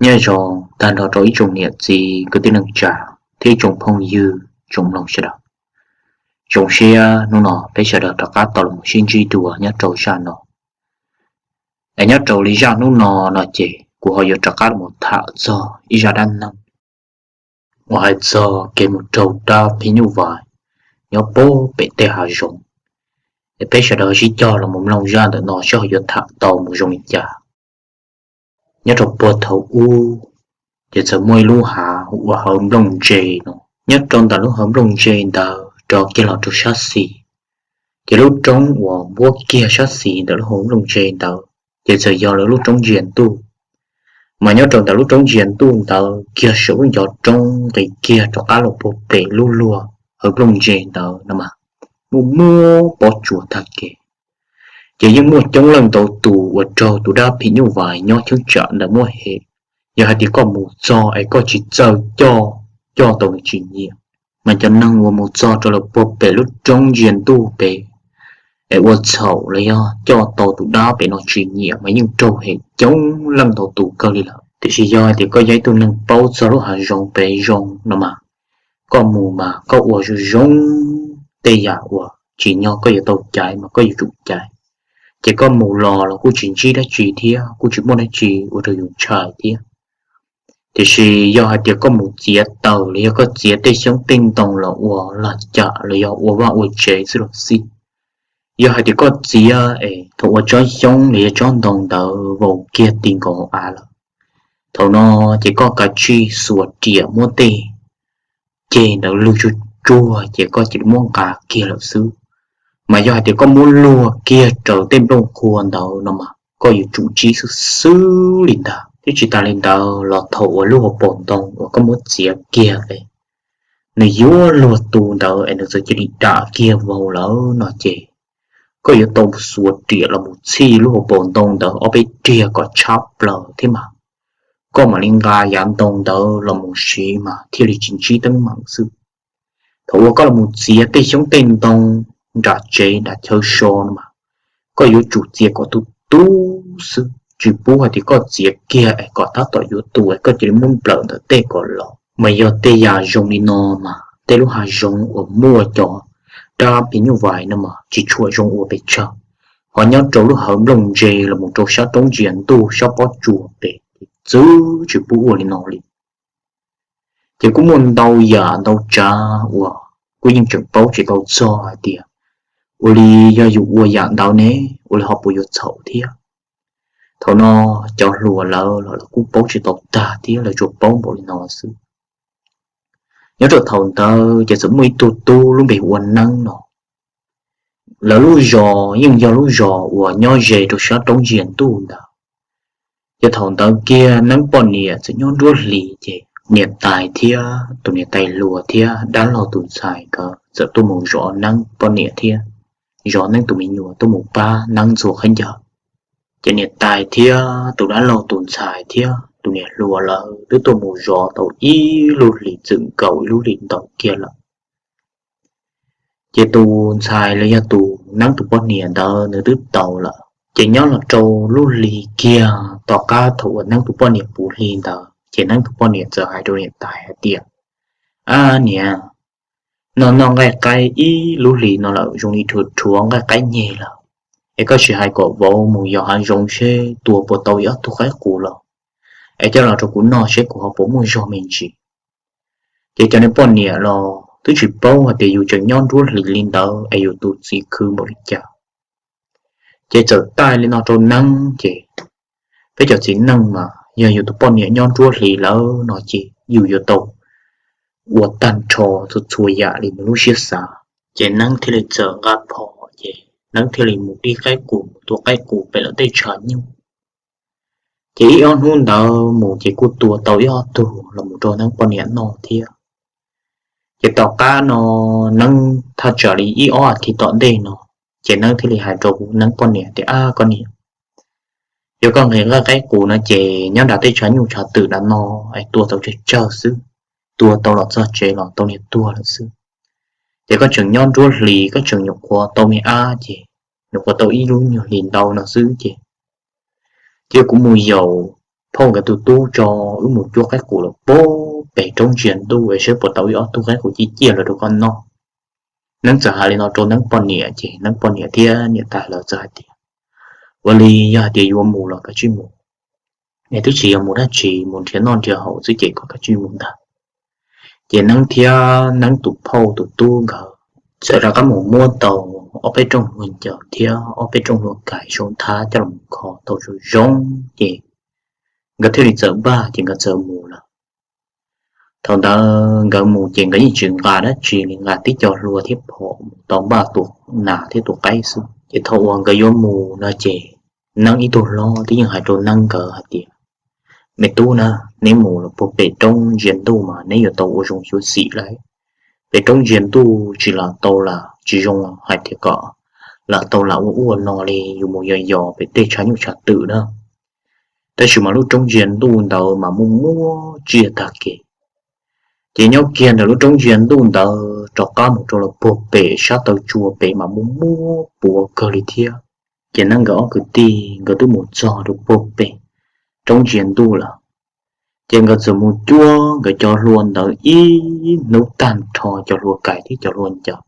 Nyob zoo tag nrho rau ib tsoom niam txiv kwv tij neej tsa thiab ib tsoom phooj ywg tsoom mloog sawv daws. Zoo siab hnub no peb sawv daws rov qab tau los sib ntsib dua nyob rau zaj no. Es nyob rau li zaj hnub no no ces kuv ho yuav rov qab los tham txog ib zaj dab neeg uas hais txog kev mus raug dab phim nyuj vais nyob puag pem tej hav zoov. Es peb sawv daws sib cog los mus mloog zaj ntawm no saib ho yuav tham tau mus zoo li cas. Nyob rau puag thaum ub, ces txawm muaj ib lub hav uas hawv nplooj ntse no. Nyob rau ntawm lub hawv nplooj ntse ntawd rov kiag los rau sab xis, ces lub roob uas npuab kiag sab xis ntawm lub hawv nplooj ntse ntawd ces txawm yog lawv lub roob ntsia ntuj. Mas nyob rau ntawm lub roob ntsia ntuj ntawd kiag saum lub ncov roob nqis kiag rov qab los puag pem lub luag hawv nplooj ntse ntawd no mas muaj muaj pob tsuas tag kev. Ces yeej muaj coob leej ntau tus uas raug tus dab phim nyuj vais nyob cheeb tsam ntawd muab hem, yog hais tias koj mus txog es koj tsis txawj coj, coj tau nws tsis nyiam. Mas cov neeg uas mus txog rau lawv puag pem lub roob ntsia ntuj pem es ua txhaum los yog coj tau tus dab pem no tsis nyiam mas yeej raug hem coob leej ntau tus kawg li lawm. Tiam sis yog hais tias koj yog ib tug neeg paub txog lub hav zoov pem zoo no mas koj mus mas koj ua zoo zoo tej yam uas tsim nyog koj yuav tau caiv mas koj yuav tsum caiv. Ces koj mus los los kuj tsis ntsib dab tsi thiab kuj tsis muaj dab tsi ua rau yus ntshai thiab. Tiam sis yog hais tias koj mus txiav taws los yog koj txiav tej xyoob tej ntoo los ua lag cam los yog ua vaj ua tsev xwb los xij, yog hais tias koj txiav es thaum ua tsob xyoob los yog tsob ntoo ntawd vau kiag ti nkaus hauv av lawm, thaum no ces koj kav tsij xuas riam muab tej ceg ntawd lwg tsuag tsuag ces koj cia li muab nqa kiag lawm xwb. Mas yog hais tias koj muab luag kiag raws tej nplooj qhuav ntawd no mas koj yuav tsum ntsib xwb xwb li ntag. Thiab tsis tas li ntawd los thaum uas lub hauv paus ntoo uas koj muab txiav kiag es nws yuav luag tu ntawd es nws txawm cia li dam kiag vau lawm no ces koj yuav tau xuas riam los mus txhij lub hauv paus ntoo ntawd ob peb riag kom tshab plaws thiab mas koj mam li nqa yav ntoo ntawd los mus siv mas thiaj li tsis ntsib teeb meem xwb. Thaum uas koj los mus txiav tej xyoob tej ntoo nram tsev nram chaw so no mas koj yuav tsum txiav kom tu tu xwb, tsis pub hais tias koj txiav kiag es kom tab tom yuav tu es koj cia li muab nplawm ntawm tej kom los. Mas yog tej yam zoo li no mas tej lub hav zoov uas muaj cov dab phim nyuj vais no mas tsis tshua zoo ua pes tsawg. Ho nyob rau lub hawv nplooj ntse los mus rau sab roob ntsia ntuj sab pob tsuas pem ces txwv tsis pub ua li no li. Ces kuj muaj ntau yam ntau tsav uas kuj yeej tseem paub tsis tau txog hais tias ua li yog yus ua yam ntawd ne, ua li ho puas yuav txhaum thiab. Thaum no cov hluas lawv los lawv kuj paub tsis tau tag thiab, lawv tsuas paub npaum li no xwb. Nyob rau thaum ntawd ces txawm muaj ib tug tub lub npe hu ua Neeb no. Lawv lub zos yeej yog lub zos uas nyob ze rau sab roob ntsia ntuj ntawd. Ces thaum ntawd kiag Neeb poj niam txawm nyob nruab hlis ces niam tais thiab tus niam tais hluas thiab dab laug tus ntxhais nkawd txawm tuaj mus zov Neeb poj niam thiab zov Neeb tus me nyuam tuaj mus pab Neeb ntxhua khaub ncaws. Ces niam tais thiab tus dab laug tus ntxhais thiab tus niam hluas lawv twb tuaj mus zov tau ib lub hlis txwm nkaus ib lub hlis ntau kiag lawm. Ces tus ntxhais los yog tus Neeb tus poj niam ntawd nws twb tau lawm. Ces nyob los rau lub hli kiag tom qab thaum uas Neeb tus poj niam puv hli ntawd ces Neeb tus poj niam txawm hais rau niam tais hais tias, Ab niam, noj noj nqaij qaib ib lub hlis no lawm zoo li rhuav rhuav nqaij qaib nyeg lawm, es koj sim hais kom vauv mus yos hav zoov seb tua puas tau ib ob tug qaib qus los, es coj los rau kuv noj seb kuv ho puas muaj zog me ntsis. Ces cov niag poj niam los twb tsis paub hais tias yus tseem nyob nruab hlis li ntawd es yus tus txiv khwv npaum li cas. Ces txawm taij li no rau Neeb ces, peb cov txiv neej mas yog yus tus poj niam nyob nruab hlis lawm no ces yus yuav tau ua tag nrho txhua txhua yam li nws lub siab xav. Ces Neeb thiaj li txawm nqa phom ces Neeb thiaj li mus dib qaib qus mus tua qaib qus pem lawv tej tshav nyuj. Ces ib ob hnub ntawd mus ces kuj tua tau ib ob tug los mus rau Neeb poj niam noj thiab. Ces tom qab no Neeb thaj tsam li ib ob as thiv tom ntej no, ces Neeb thiaj li hais rau Neeb poj niam tias, Ab koj niam, yog koj nqhis nqaij qaib qus no ces nyob nram tej tshav nyuj tshav twm nram no es tua tau tsawg tsawg xwb, tua tau los txog tsev los tau niag tuag lawm xwb. Ces koj tseem nyob nruab hlis koj tseem nyuam qhuav tau me ab ces nyuam qhuav tau ib lub nyuag hlis ntau no xwb ces cia kuv mus yaum phauj nkawd tus tub tso wb mus cuab qaib qus lawm puag pem roob ntsia ntuj es saib puas tau ib ob tug qaib qus ciaj ciaj los rau koj noj. Neeb txawm hais li no rau Neeb poj niam ces Neeb poj niam thiab niam tais lawv txawm hais tias, ua li, yog hais tias yuav mus los kav tsij mus, es twb tsis yog mus dab tsi, mus nrhiav noj nrhiav haus xwb ces koj kav tsij mus ntag. Ces Neeb thiab Neeb tus phauj tus tub nkawd txawm rov qab mus muab tau ob peb rooj hlua ncaws thiab ob peb rooj hlua kais sau nthab coj los kho tau zoo zoo, ces nkawd thiaj li txawm npaj ces nkawd txawm mus lawm. Thaum ntawd nkawd mus ces nkawd yeej tsis nqa dab tsi li, nqa tib co hlua thiab phom mus tau npaj tua nas thiab tua qaib xwb. Ces thaum uas nkawd yuav mus no ces Neeb ib tug hlob twb yeej hais rau Neeb nkawd hais tias, me tub na, neb mus los puag pem roob ntsia ntuj mas neb yuav tau ua zoo xyuam xim lawm. Pem roob ntsia ntuj tsis lam tau lam tsis zoo hais tias kom lam tau lam ua ub ua no li, yus mus yos yos pem tej tshav nyuj tshav twm na. Tab sis mas lub roob ntsia ntuj ntawd mas muaj muaj tsiaj tag kev. Ces nyob kiag ntawm lub roob ntsia ntuj ntawd rov qab mus rau los puag pem sab taw tsua pem mas muaj muaj puav kawg li thiab. Ces Neeb nkawd ob kwv tij nkawd twb mus txog rau puag pem roob ntsia ntuj lawm. Ces nkawd txawm mus cuab nkawd cov hlua ntawd ib hnub tag nrho, cov hlua kais thiab cov hlua ncaws,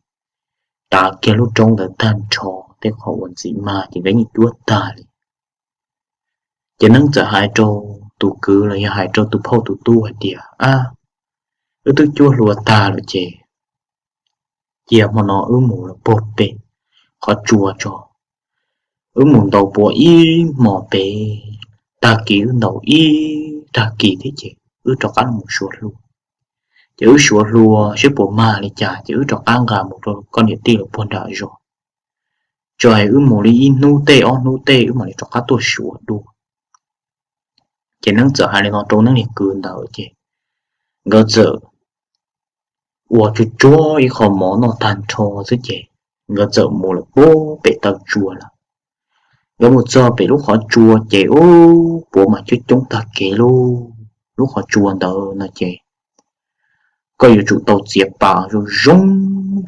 tav kiag lub roob ntawd tag nrho tej qhov uas ntxim mag ces nkawd yeej cuab tag li. Ces Neeb txawm hais rau tus kwv los yog hais rau tus phauj tus tub hais tias, ab, wb twb cuab hlua tag lawm ces cia hmo no wb mus los puag pem qhov tsua tso, wb mus ntaus puav ib hmos pem, tag kis wb ntaus ib tag kis thiab ces wb rov qab los suav hlua. Ces wb suav hlua saib puas mag li cas ces wb rov qab nqa mus rau koj niam tij lawv puag nram zos, tso es wb mus li ib hnub tej ob hnub tej wb mam li rov qab tuaj suav dua. Ces Neeb txawm hais li no rau Neeb niag kwv ntawd ces nkawd txawm ua tsuag tsuag ib qho mov noj tag nrho xwb ces nkawd txawm mus lawm puag pem taw tsua lawm. Nkawd mus txog pem lub qhov tsua ces ub, puav mas coob coob tag kev lauj. Lub qhov tsua ntawd no ces koj yuav tsum tau txiav pas zoo zoo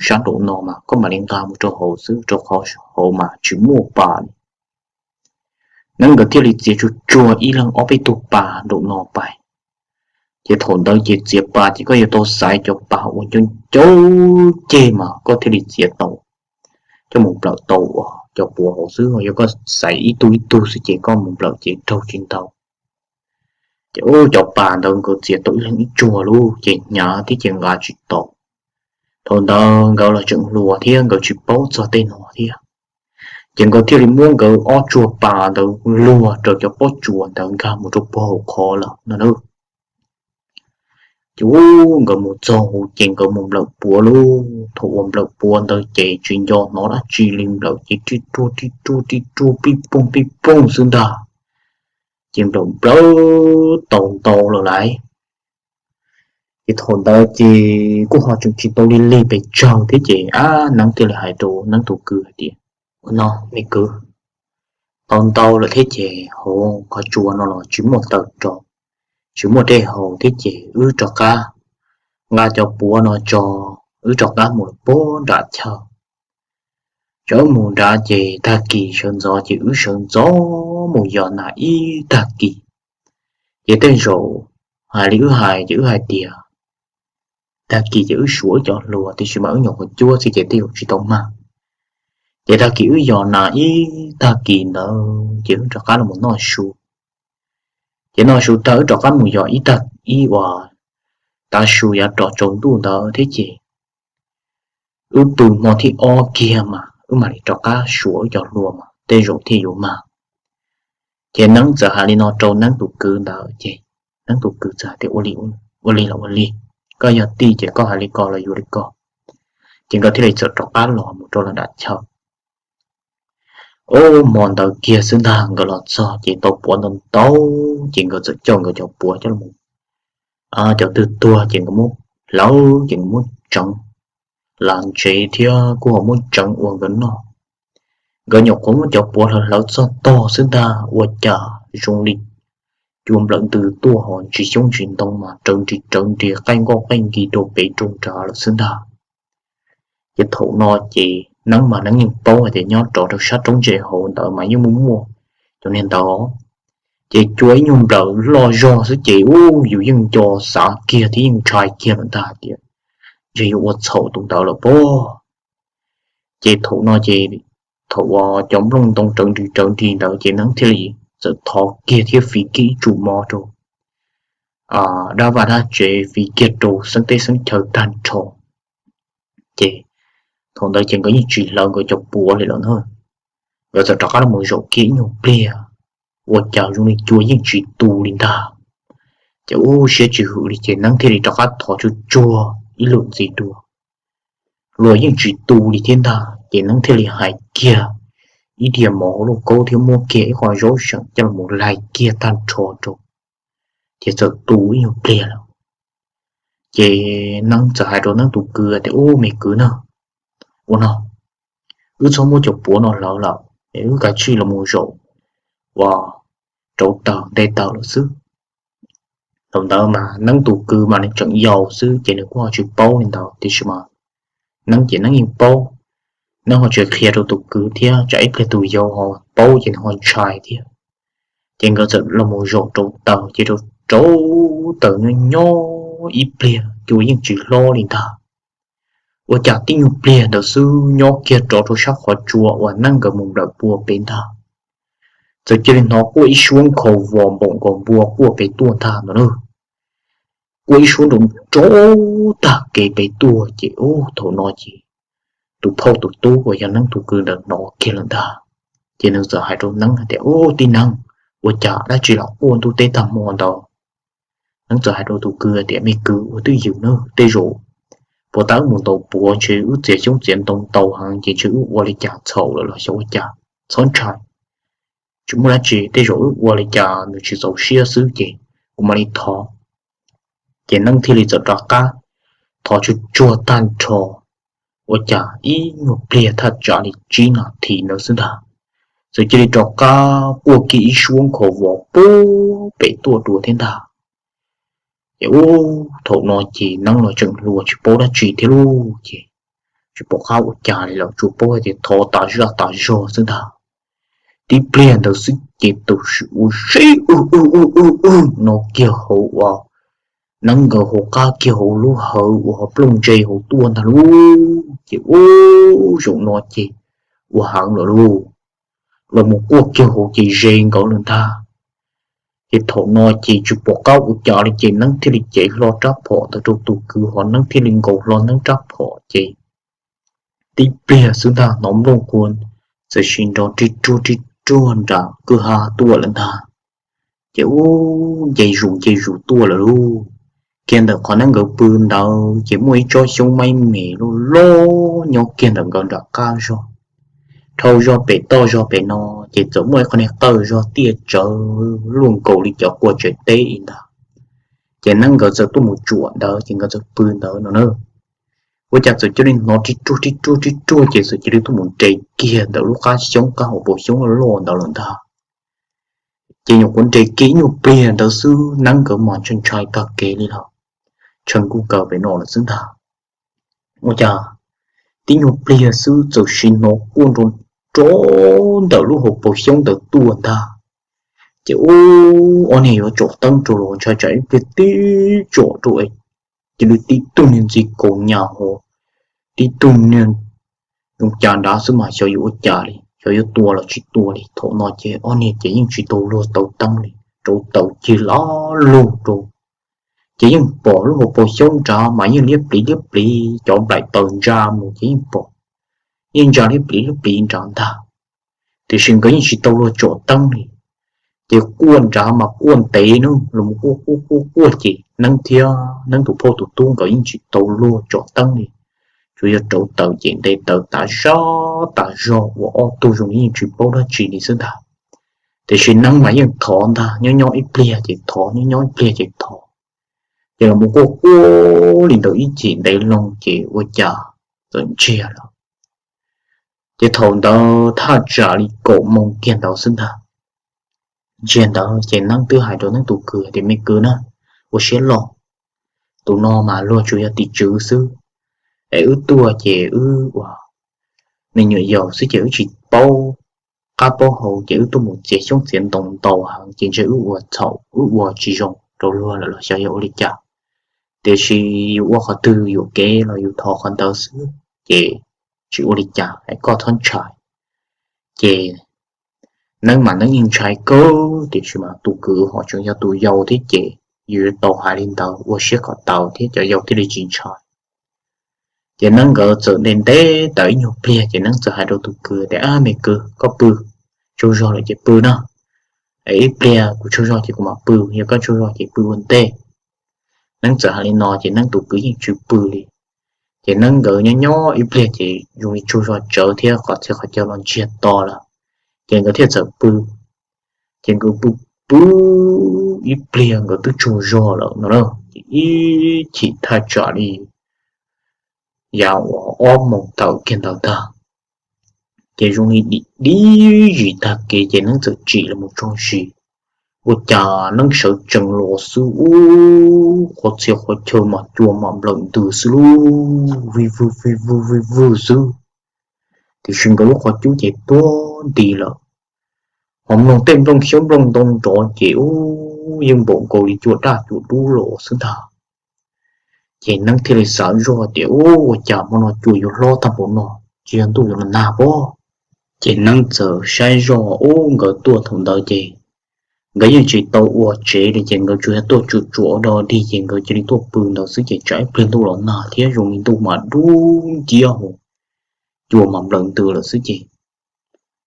sab nraum no mas koj mam li nqa mus rau hauv xwb, rau qhov hauv mas tsis muaj pas li. Neeb nkawd thiaj li txiav tsuag tsuag ib leeg ob peb tug pas nraum no pais. Ces thaum ntawd ces txiav pas ces koj yuav tau xaiv cov pas uas ncau ncau ceg mas koj thiaj li txiav tau, coj mus nplawm tau uas cov puav hauv xwb. Yog koj xaiv ib tug ib tug xwb ces koj mus nplawm ces raug tsis ntau. Ces ub, cov pas ntawd nkawd txiav tau ib leeg ib tsuag lauj, ces hnyav thiab ces nqa tsis tau. Thaum ntawd nkawd los tseem hluas thiab nkawd tsis paub txog tej no thiab. Ces nkawd thiaj li muab nkawd ob tsuag pas ntawd luag rau cov pob tsuas ntawd nkag mus rau puag hauv qhov lawm no na. Ces ub, nkawd mus txog hauv ces nkawd mus nplawm puav lauj. Thaum uas nplawm puav ntawd ces tsis nco hnov dab tsi li, nplawm ces rij ruaj rij ruaj rij ruaj pij pooj pij pooj xwb ntag. Ces nplawm nplawm tau ntau lawm lauj. Ces thaum ntawd ces kuj ho tseem tsis tau li lig pes tsawg thiab ces ab, Neeb thiaj li hais rau Neeb tus kwv hais tias, ua no me kwv, tau ntau lawm thiab ces hauv qhov tsua no los tsis muaj taws rau, tsis muaj dej haus thiab ces wb rov qab nqa cov puav no tso, wb rov qab mus lawm puag nram chaw. Tso wb mus nrad ces tag kis sawv ntxov ces wb sawv ntxov mus yos nas ib tag kis. Ces tej zaum hais li wb hais ces wb hais tias tag kis ces wb suav wb cov hluas, tiam sis mas wb nyuam qhuav cuab xwb ces tej zaum tsis tau mag. Ces tag kis wb yos nas ib tag kis ntawd ces wb rov qab los noj su. Ces noj su tag wb rov qab mus yos ib tag ib uas tav su yav rov tsaus ntuj ntawd thiab ces wb pw hmo thib ob kiag mas wb mam li rov qab suav wb cov hluas mas tej zaum thiaj yuav mag. Ces Neeb txawm hais li no rau Neeb tus kwv ntawd ces Neeb tus kwv txawm hais tias, ua li los ua li, koj yog tij ces koj hais li ko los yuav li ko. Ces nkawd thiaj li txawm rov qab los mus rau lawv nram chaw. Ub, hmo ntawd kiag xwb ntag nkawd los txog ces tau puav ntau ntau, ces nkawd txawm coj nkawd cov puav coj los, cov twg tuag ces nkawd muab hlawv ces nkawd muab tseev las ntsev thiab kuj ho muab tseev ua nkawd noj. Nkawd nyuam qhuav muab cov puav hlawv hlawv txog tog xwb ntag ua cas zoo li cua nplawm ntws tuaj ho ntsis xyoob ntsis ntoo mas rawv nris rawv nris qaij nkoj qaij nkig rau pem rau nrad lawm xwb ntag. Ces thaum no ces Neeb mas Neeb yeej paub hais tias nyob rov rau sab roob ntse hauv ntawd mas yeej muaj muaj cov niag ntawd. Ces cua ib nyuag nplawm loj zog xwb ces ub yus yeej nco xav kiag thiab yeej ntshai kiag lawm ntag tias ntshe yuav ua txhaum tus ntawd lawm pob. Ces thaum no ces thaum uas cov nplooj ntoo rawv nris rawv nris ntawd ces Neeb thiaj li txawm thov kiag thiab fiv kiag ib tsum mov rau dab vaj dab tsev, fiv kiag rau xeeb teb xeeb chaw tag nrho. Ces thaum ntawd ces nkawd yeej tsis hlawv nkawd cov puav li lawm na. Nkawd txawm rov qab los zaum kiag ib nyuag pliag, ua cas zoo li cua yeej tsis tu li ntag. Ces ub siab tsis hwm li ces Neeb thiaj li rov qab thov tsuag tsuag ib lwm ntxiv dua, luag yeej tsis tu li thiab ntag. Ces Neeb thiaj li hais kiag ib diav mov hauv lauj kaub thiab muab kiag ib qho zaub seem coj los laig kiag tag nrho rau, ces txawm tu ib nyuag pliag lawm. Ces Neeb txawm hais rau Neeb tus kwv tias, Ub, me kwv na, ua no, wb txhob muab cov puav no hlawv lawm es wb kav tsij los zaum ua rauv taws nte taws lawm xwb. Thaum ntawd mas Neeb tus kwv mas nws tseem yau xwb ces nws kuj ho tsis paub li ntawd, tiam sis mas Neeb ces Neeb yeej paub. Neeb ho tsis qhia rau tus kwv thiab tsam ib pliag tus yau ho paub ces nws ho ntshai thiab. Ces nkawd txawm los zaum rauv taws ces rauv rauv taws nyob nyob ib pliag cua yeej tsis hlob li ntag. Ua cas tib nyuag pliag ntawd xwb nyob kiag rov rau sab qhov tsua uas Neeb nkawd mus nplawm pua pem ntag, txawm cia li hnov quaj ib suab nkhaus vos npaum nkaus npua quaj pem tuaj ntag no na. Quaj ib suab nrov nrov tag kev pem tuaj ces ub thaum no ces tus phauj tus tub uas yog Neeb tus kwv ntawd hnov kiag lawm ntag. Ces nws txawm hais rau Neeb hais tias, Ub, tij Neeb, ua cas dab tsi los quaj ntuj teb tag hmo ntawd? Neeb txawm hais rau tus kwv tias, Me kwv, ua twj ywm nawb, tej zaum puas tas wb mus ntaus puav ntshe wb txiav xyoob txiav ntoo ntau heev ces ntshe wb ua li cas txhaum lawm los xyov ua cas. Txhob ntshai, tsis muaj dab tsi, tej zaum wb ua li cas nws tsis txaus siab xwb ces kuv mam li thov. Ces Neeb thiaj li txawm rov qab thov tsuag tsuag tag nrho, ua cas ib nyuag pliag thaj tsam li tsib nas this ntawd xwb ntag, txawm cia li rov qab quaj kiag ib suab nkhaus vos puag pem tuaj dua thiab ntag. Ces ub thaum no ces Neeb los tseem hluas tsis paub dab tsi thiab lauj, ces tsis pom qab ua cas li lawm, tsuas paub hais tias thov tas zaj tas zog xwb ntag. Tib pliag ntawd xwb ces tus ua zeb wb wb wb wb no kiag hauv uas Neeb nkawd hauv qab kiag hauv lub hawv uas ho plooj ntse hauv tuaj ntag lauj. Ces ub zaum no ces ua heev lawm lauj, los mus quaj kiag hauv ces ze nkawd lawm ntag. Ces thaum no ces tsis pom qab ua cas li ces Neeb thiaj li cev hlo rab phom ntawd rau tus kwv ho Neeb thiaj li nkaus hlo Neeb rab phom ces tib pliag xwb ntag hnov nplooj qhuav txawm sis nrov rib ruag rib ruag nram kwj ha tuaj lawm ntag. Ces ub nce zus nce zus tuaj lawm lauj. Kiag ntawm qhov Neeb nkawd pw ntawd ces muaj ib tsob xyoob maib me loj loj nyob kiag ntawm nkawd nram qab zog. Dhau zog pem toj zog pem no ces txawm muaj ib qho niag qawj zog tiaj tsawv luaj nkaus li cov quas tsev teb li ntag. Ces Neeb nkawd txawm tuaj mus tsuam ntawd ces nkawd txawm pw ntawd no na. Ua cas txawm cia li hnov rib ruag rib ruag rib ruag ces txawm cia li tuaj mus nres kiag ntawm lub qab xyoob qab hauv paus xyoob loj loj ntawd lawm ntag. Ces nyuam qhuav nres kiag ib nyuag pliag ntawd xwb Neeb nkawd mas ntshai ntshai tag kev li lawm, tshee nkuj kaw pem no lawm xwb ntag. Ua cas tib nyuag pliag xwb txawm sis hnov quaj nrov nrov ntawm lub hauv paus xyoob ntawd tuaj ntag. Ces ub ob niag yuav tsom teeb rau los ntshai tsam ib pliag tib tsom rau cia li tib tug niag ntxi kaus nyas ho tib tug niag zoo cas nrad xwb mas xyov yuav ua cas li, xyov yuav tua los tsis tua li. Thaum no ces ob niag ces yeej tsis tau luag tau teeb li, rauv taws cig laj lug rau. Ces yeej pom lub hauv paus xyoob nrad mas yeej liab pliv liab pliv, cov nplaim taws ntsa mus ces yeej pom, yeej ntsa liab pliv liab pliv nrad ntag. Tiam sis nkawd yeej tsis tau luag tsom teeb li. Ces quaj nrad mas quaj ntev na, los quaj quaj quaj quaj ces Neeb thiab Neeb tus phauj tus tub nkawd yeej tsis tau luag tsom teeb li, tsuas yog rauv taws ces nte taws tas zog tas zog ua ob tug zoo li yeej tsis paub dab tsi li xwb ntag. Tiam sis Neeb mas yeej thov ntag, nyob nyob ib pliag ces thov, nyob nyob ib pliag ces thov. Ces los quaj quaj li ntawd ib chim ntev loo ces ua cas txawm ntsiag lawm. Ces thaum ntawd thaj tsam li kaum moos kiag ntawd xwb ntag. Ntsiag ntawd ces Neeb twb hais rau Neeb tus kwv tias, Me kwv na, ua siab loj, tus no mas luag tsuas yog tim tswv xwb, es wb tuaj ces wb ua me nyuam yaus xwb ces wb tsis paub qab plaub hau ces wb tuaj mus txiav xyoob txiav ntoo ntau heev ces ntshe wb ua txhaum wb ua tsis zoo rau luag lawm los xyov yog ua li cas. Tiam sis yus ua qhov twg yuam kev los yus thov qhov ntawd xwb, ces tsis ua li cas es koj txhob ntshai. Ces Neeb mas Neeb yeej ntshai kawg tiam sis mas tus kwv ho tseem yog tus yau thiab ces yus tau hais li ntawd ua siab kom tau thiab cov yau thiaj li tsis ntshai. Ces Neeb nkawd txawm nte nte tau ib nyuag pliag ces Neeb txawm hais rau tus kwv tias, Ab, me kwv, koj pw, tsaug zog lawm ces pw na. Ib pliag kuv tsaug zog ces kuv mam pw, yog koj tsaug zog ces pw ua ntej. Neeb txawm hais li no ces Neeb tus kwv yeej tsis pw li. Ces Neeb nkawd nyob nyob ib pliag ces zoo li tsaug zog tsawv thiab qhov txhia qhov chaw los ntsiag to lawm, ces nkawd thiaj txawm pw. Ces nkawd pw pw ib pliag nkawd twb tsaug zog lawm no na, ces ib chim thaj tsam li yav uas ob moos tawm kiag ntawd tag, ces zoo li dim dib zis tag kev ces Neeb txawm tsim los mus tso zis. Ua cas Neeb sawv tsees los xwb ub, qhov txhia qhov chaw mas cua mas nplawm ntws xwb lub, vij vwg vij vwg vij vwg xwb. Tiam sis nkawd lub qhov cub ces tuag nti lawm, ho mloog tej nplooj xyoob nplooj ntoo nrov ces ub yeej npaum nkaus li cua daj cua dub los xwb ntag. Ces Neeb thiaj li xav zoj tias, Ub, ua cas hmo no cua yuav hlob tag npaum no, tsis yog ntuj yuav los nag pob? Ces Neeb txawm saib zoj, ub, nkawd tuaj thaum ntawd ces nkawd yeej tsis tau ua tsev li ces nkawd tsuas yog tuaj tsuam tsuam ua dog dig ces nkawd cia li tuaj pw ntawd xwb ces tsam ib pliag ntuj los nag thiab zoo li ntuj mas dub nciab hos cua mas nplawm ntws lawm xwb ces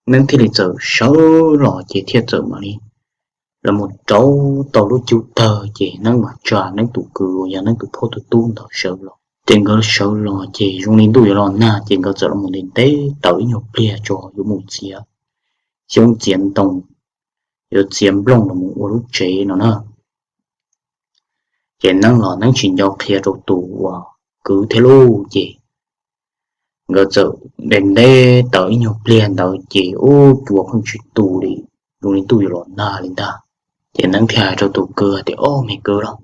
Neeb thiaj li txawm sawv los ces thiaj txawm mam li los mus rauv tau lub cub tawg ces Neeb mam tsa Neeb tus kwv uas yog Neeb tus phauj tus tub ntawd sawv los. Ces nkawd sawv los ces zoo li ntuj yuav los nag ces nkawd txawm los mus ntev ntev tau ib nyuag pliag tso yuav mus txiav xyoob txiav ntoo, yuav txiav nplooj los mus ua lub tsev no na. Ces Neeb los Neeb tsis nco qhia rau tus uas kwv thiab lauj ces nkawd txawm ntev ntev tau ib nyuag pliag ntawd ces ub cua pheej tsis tu li, zoo li ntuj yuav los nag li ntag. Ces Neeb thiaj hais rau tus kwv tias, Ob, me kwv lauj,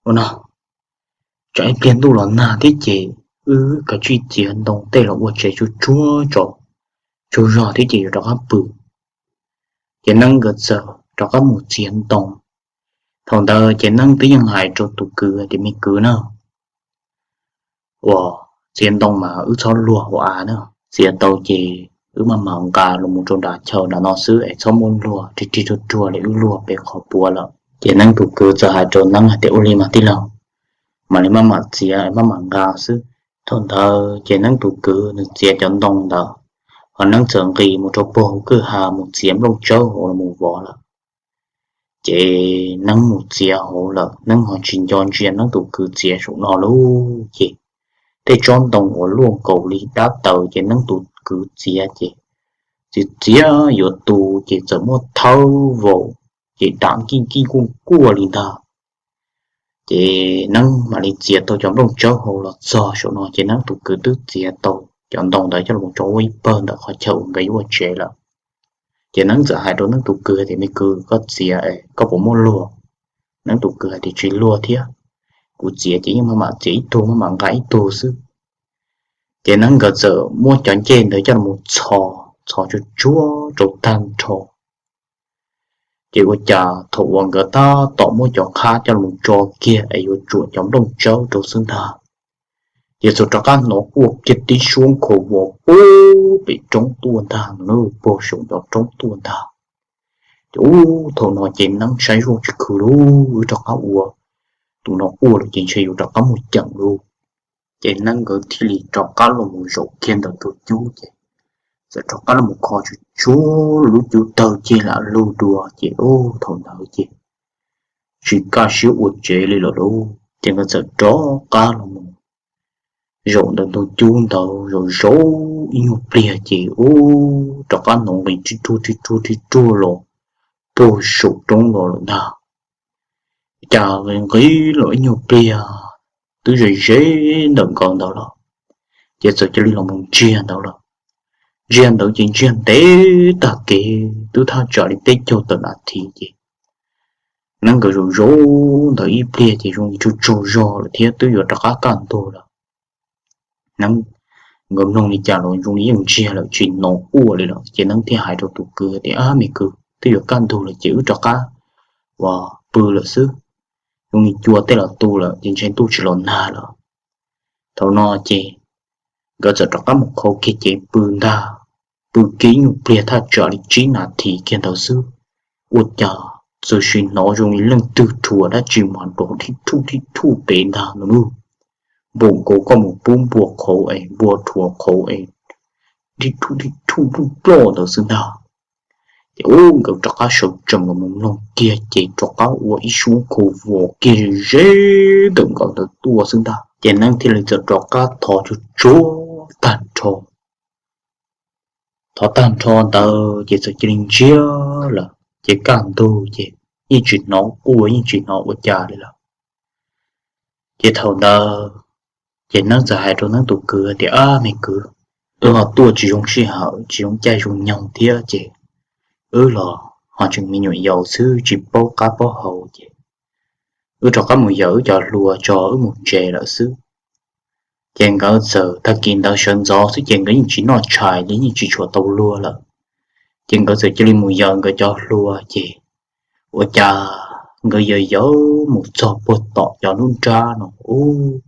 ua no, tsam ib pliag ntuj los nag thiab ces wb kav tsij txiav ntoo tej los ua tsev tsuag tsuag tso, tsaug zog thiab ces yuav rov qab pw. Ces Neeb nkawd txawm rov qab mus txiav ntoo. Thaum ntawd ces Neeb twb yeej hais rau tus kwv tias, Me kwv na, uas txiav ntoo mas wb txhob luag hauv av na, txiav tau ces wb maj mam nqa los mus rau nram chaw nram no xwb es txhob muab luag rig rig ruag ruag li wb luag pem qhov puav lawm. Ces Neeb tus kwv txawm hais rau Neeb hais tias, Ua li mas tij laug, mam li maj mam txiav maj mam nqa xwb. Thaum ntawd ces Neeb tus kwv nws txiav cov ntoo ntawd, ho Neeb txawm nqis mus rau puag kwj ha mus txiav nplooj tsawb hauv los mus vov lawm. Ces Neeb mus txiav hauv lawm, Neeb ho tsis nco ntsia Neeb tus kwv txiav saum no lauj. Ces tej tsob ntoo uas luaj nkaus li dab taws ces Neeb tus kwv txiav ces txiav txiav yuav tu ces txawm muab thawb vau, ces dam nkij nkij kuaj kuaj li ntag. Ces Neeb mam li txiav tau cov nplooj tsawb hauv los txog saum no ces Neeb tus kwv twb txiav tau cov ntoo ntawd coj los tso ua ib pawg ntawm qhov chaw uas nkawd yuav ua tsev lawm. Ces Neeb txawm hais rau Neeb tus kwv tias, Me kwv, koj txiav koj puas muaj luag? Neeb tus kwv hais tias, Tsis luag thiab, kuv txiav ces yeej maj mam txiav ib tug maj mam nqa ib tug xwb. Ces Neeb nkawd txawm muab cov ncej ntawd coj los txhos, txhos tsuag tsuag rau tag nrho. Ces ua cas thaum uas nkawd tab tom muab cov qhab coj los tso kiag es yuav tsuam cov nplooj tsawb rau xwb ntag, ces txawm rov qab hnov quaj kiag tib suab nkhaus vos puag pem roob tuaj ntag, puag saum ncov roob tuaj ntag. Ces ub, thaum no ces Neeb saib zoj tsis khwv lauj, wb rov qab ua tus no quaj lawm ces ntshe yuav rov qab muaj ceem lauj. Ces Neeb nkawd thiaj li rov qab los mus zaum kiag ntawm tus cub ces txawm rov qab los mus kho tsuag tsuag lub cub tawg ceg lam lug dua ces ub, thaum ntawd ces tsis kaj siab ua tsev li lawm lauj. Ces nkawd txawm rov qab los mus zaum ntawm tus cub ntawd zaum zaum ib nyuag pliag ces ub, rov qab hnov nqis rig ruag rig ruag rig ruag los puag saum roob los lawm ntag. Cas nqis los ib nyuag pliag twb ze ze ntawm nkawd ntawd lawm, ces txawm cia li los mus ntsiag ntawd lawm. Ntsiag ntawd ces ntsiag ntev tag kev twb thaj tsam li peb caug tawm nas this ces Neeb nkawd zaum zaum ntawd ib pliag ces zoo li tsaug tsaug zog lawm thiab twb yuav rov qab kaj ntug lawm. Neeb nkawd mloog li cas los zoo li yeej ntsiag lawm tsis hnov quaj li lawm. Ces Neeb thiaj hais rau tus kwv tias, Ab me kwv, twb yuav kaj ntug lawm ces wb rov qab uas pw lawm xwb, zoo li cua tej los tu lawm ces ntshe ntuj tsis los nag lawm. Thaum no ces nkawd txawm rov qab mus qhau kiag cev pw ntag. Pw kiag ib nyuag pliag thaj tsam li tsib nas this kiag ntawd xwb, ua cas txawm sim hnov zoo li leej twg rhuav dab tsi mas nrov thib thuj thib thuj pem ntag no nawb. Npaum nkaus koj mus pub npua qhauv es npua rhuav qhauv es thib thuj thib thuj ploj ploj ntawd xwb ntag. Ces ub, nkawd rov qab sawv tsees los mus mloog kiag ces rov qab ua ib suab khau vos kiag ze ze ntawm nkawd ntawd tuaj xwb ntag. Ces Neeb thiaj li txawm rov qab thov tsuag tsuag tag nrho. Thov tag nrho ntawd ces txawm cia li ntsiag lawm ces kaj ntug ces yeej tsis hnov quaj yeej tsis hnov ua cas li lawm. Ces thaum ntawd ces Neeb txawm hais rau Neeb tus kwv tias, Ab me kwv, wb ho tuaj tsis zoo sij hawm tsis zoo caij zoo nyoog thiab ces wb los ho tseem me nyuam yaus xwb tsis paub qab paub hau ces wb rov qab mus yawm wb cov hlua tso wb mus tsev lawm xwb. Ces nkawd txawm tag kis ntawd sawv ntxov xwb ces nkawd yeej tsis noj tshais li yeej tsis tshua tau luag lawm. Ces nkawd txawm cia li mus yawm nkawd cov hlua ces ua cas nkawd yawm yawm mus txog puag tom cov lub nrab no ub,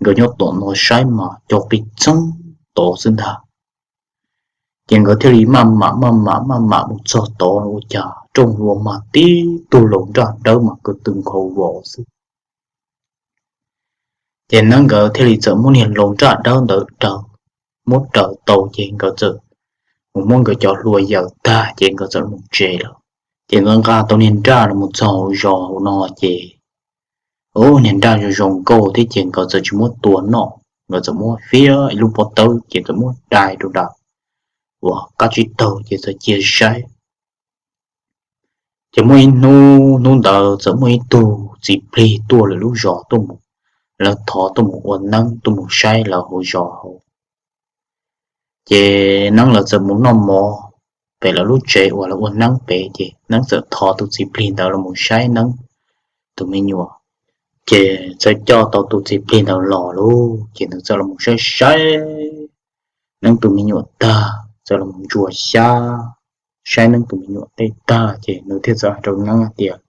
nkawd nyob tom no saib mas cov qis txeeb tod xwb ntag. Ces nkawd thiaj li maj mam maj mam maj mam mus txog tod ua cas rooj hlua mas tib tug laus nraj dawb mas kwv tw nkhaus vos xwb. Ces Neeb nkawd thiaj li txawm muab niag laus nraj dawb ntawd raws, muab raws tau ces nkawd txawm mus muab nkawd cov hlua yawm tag ces nkawd txawm mus tsev lawm. Ces nkawd nqa tau niag nraj los mus txog hauv zos hauv no ces ub, niag nraj zoo zoo nkauj thiab ces nkawd txawm tsis muab tua noj, nkawd txawm muab fiab ib lub pob tawb ces txawm muab dai rau nram uas qab tsib taug ces txawm cia saib. Ces muaj ib hnub, hnub ntawd txawm muaj ib tug txiv plig tuaj lawv lub zos tuaj mus, lawv thov tuaj mus ua neeb tuaj mus saib lawv hauv zos hauv. Ces neeb lawv txawm mus noj mov pem lawv lub tsev uas lawv ua neeb pem ces neeb txawm thov tus txiv plig ntawd los mus saib neeb tus me nyuam. Ces txawm coj tau tus txiv plig ntawd los lauj, ces nws txawm los mus saib saib neeb tus me nyuam tag, txawm los mus ntsuas xyab saib neeb tus me nyuam tej tag ces nws thiaj txawm hais rau neeb hais tias,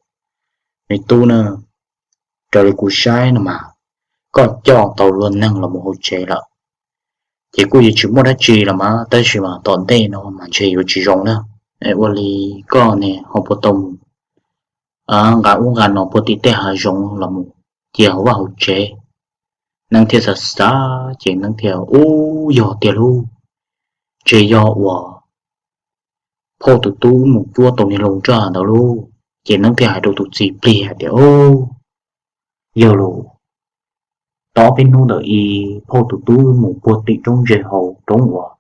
Me tub na, raws li kuv saib no mas koj coj tau luag neeg los mus hauv tsev lawm, ces kuj yuav tsis muaj dab tsi los mas, tab sis mas tom ntej no mas ntshe yuav tsis zoo na. Ua li koj ne ho puas tau mus nqa ub nqa no puag tim tej hav zoov los mus cia hauv vaj hauv tsev? Neeb thiaj xav xav ces neeb thiaj, Ub, yog tiag lauj, ntshe yog uas phauj tus tub mus cuab tau niag laus nraj ntawd lauj. Ces neeb thiaj hais rau tus txiv plig hais tias, Au, yog lauj, tau ob peb hnub ntawd ib phauj tus tub mus puag tim roob ntses hauv roob uas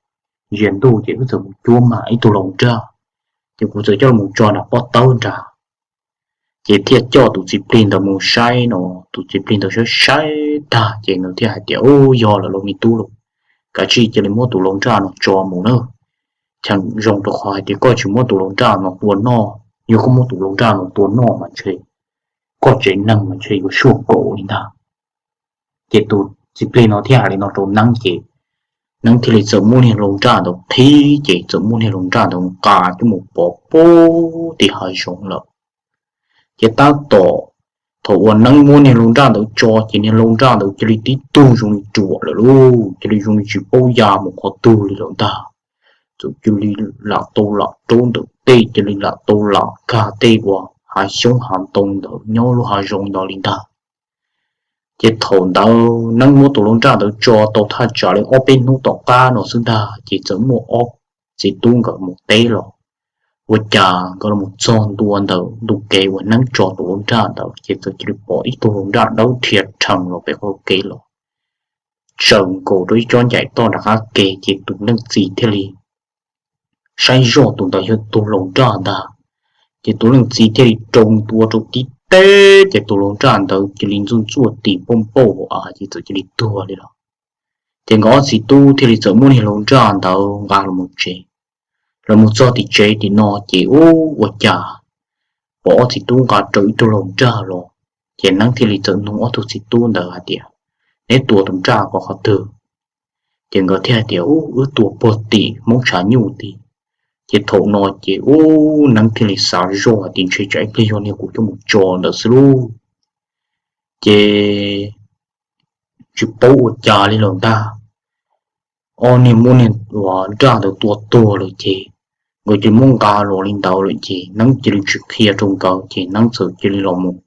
ntsia ntuj ces wb txawm mus cuab mas ib tug laus nraj, ces kuv txawm coj los tso nram pob tawb nrad. Ces thiaj coj tus txiv plig ntawd mus saib no, tus txiv plig ntawd saib saib tag ces nws thiaj hais tias, Ub, yog lawm lauj me tub lauj, kav tsij cia li muab tus laus nraj no tso mus na. Cheem zoo rau qhov hais tias koj tsis muab tus laus nraj no tua noj, yog koj muab tus laus nraj no tua noj mas ntshe koj tsev neeg mas ntshe yuav suaj nkaus li ntag. Ces tus txiv plig no thiaj hais li no rau neeb ces neeb thiaj li txawm muab niag laus nraj ntawd qhib ces txawm muab niag laus nraj ntawd nqa coj mus pov puag tim hav zoov lawm. Ces tab tom thaum uas neeb muab niag laus nraj ntawd tso ces niag laus nraj ntawd cia li tib tug zoo li ruam lawm lauj, cia li zoo li tsis paub ya mus qhov twg li lawm ntag. Txawm cia li lam tau lam raub ntawm tej, cia li lam tau lam kag tej uas hav xyoob hav ntoo ntawd nyob lub hav zoov ntawd li ntag. Ces thaum ntawd neeb muab tus laus nraj ntawd tso tau thaj tsam li ob peb hnub tom qab no xwb ntag ces txawm muaj ob txiv tub nkawd mus teb los. Ua cas nkawd los txog ntua ntawm ntu kev uas neeb tso tus laus nraj ntawd ces txawm cia li pom ib tug laus nraj dawb rhia rhees los pem qhov kev los, tsaws nkaus rau ib tsob ncaim toj nram qab kev ces tus leej txiv thiaj li saib zoj tus ntawd yog tus laus nraj ntag. Ces tus leej txiv thiaj li rau ntua rau tib teg ces tus laus nraj ntawd cia li ntxuaj ntxuaj tis npauj npauj av ces txawm cia li tuag li lawm. Ces nkawd ob txiv tub thiaj li txawm muab niag laus nraj ntawd nqa los tsev. Los mus txog tim tsev tim no ces ub, ua cas pom ob txiv tub nqa rau ib tug laus nraj los. Ces neeb thiaj li txawm nug ob tug txiv tub ntawd hais tias, Neb tua tus nraj ko qhov twg? Ces nkawd thiaj hais tias, Ub, wb tua puag tim Hmoob tshav nyuj tid. Ces thaum no ces ub, Neeb thiaj li xav zoj hais tias, Ntshe tsam ib pliag yog niag kuv coj mus tso ntawd xwb lauj. Ces tsis paub ua cas li lawm ntag. Ob niag muab niag uas nraj ntawd tua tuag lawm ces nkawd cia li muab nqa los li ntawd lawm ces Neeb cia li tsis qhia rau nkawd ces Neeb txawm cia li los mus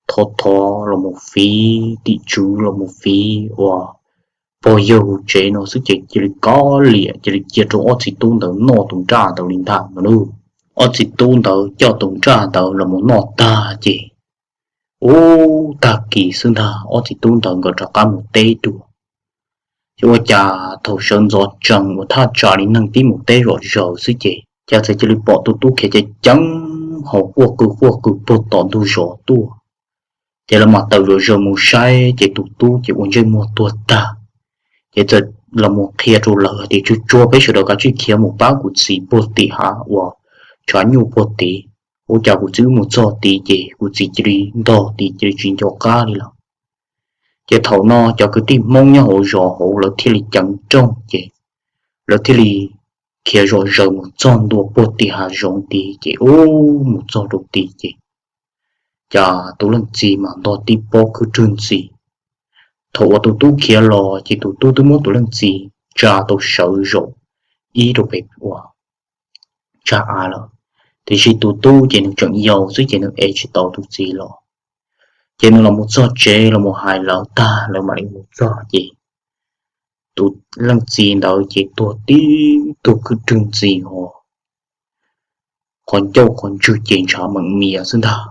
thov thov los mus fiv tim tswv los mus fiv uas pog yawg hauv tsev no xwb ces cia li kov liam cia li cia rau ob txiv tub ntawd noj tus nraj ntawd li ntag no lauj. Ob txiv tub ntawd coj tus nraj ntawd los mus noj tag ces ub, tag kis xwb ntag ob txiv tub ntawd nkawd rov qab mus teb dua. Ces ua cas thaum sawv ntxov tsees uas thaj tsam li neeg pib mus teb zom zaws xwb ces cas txawm cia li pom tus tub khiav ceev ceev hos quaj qw quaj qw puag tom ntug zos tuaj. Ces lawv mam tawm zom zaws mus saib ces tus tub ces ua ntsej muag tuag tag. Ces txawm los mus qhia rau lawv hais tias, Tsuag tsuag peb sawv daws kav tsij khiav mus pab kuv txiv puag tim hav uas tshav nyuj puag tid. Ua cas kuv txiv wb mus txog tid ces kuv txiv cia li ntog tid cia li tsis nco qab li lawm. Ces thaum no cov kwv tij Hmoob nyob hauv zos hauv lawv thiaj li ceev nrooj ces lawv thiaj li khiav zom zaws mus txog ntua puag tim hav zoov tid ces ub, mus txog rau tid ces cas tus leej txiv mas ntog tib pob khwb rwg ntxiv. Thaum uas tus tub khiav los ces tus tub twb muab tus leej txiv tsa tau sawv zaum ib rau pem uas tsag av lawm, tiam sis tus tub ces nws tseem yau xwb ces nws ev tsis tau tus txiv los. Ces nws los mus txog tsev los mus hais lawv tag lawv mam li mus txog ces tus leej txiv ntawd ces tuag tib tug khwb rwg ntxiv hos qhov ncauj qhov ntswg ces ntshav meem mias xwb ntag.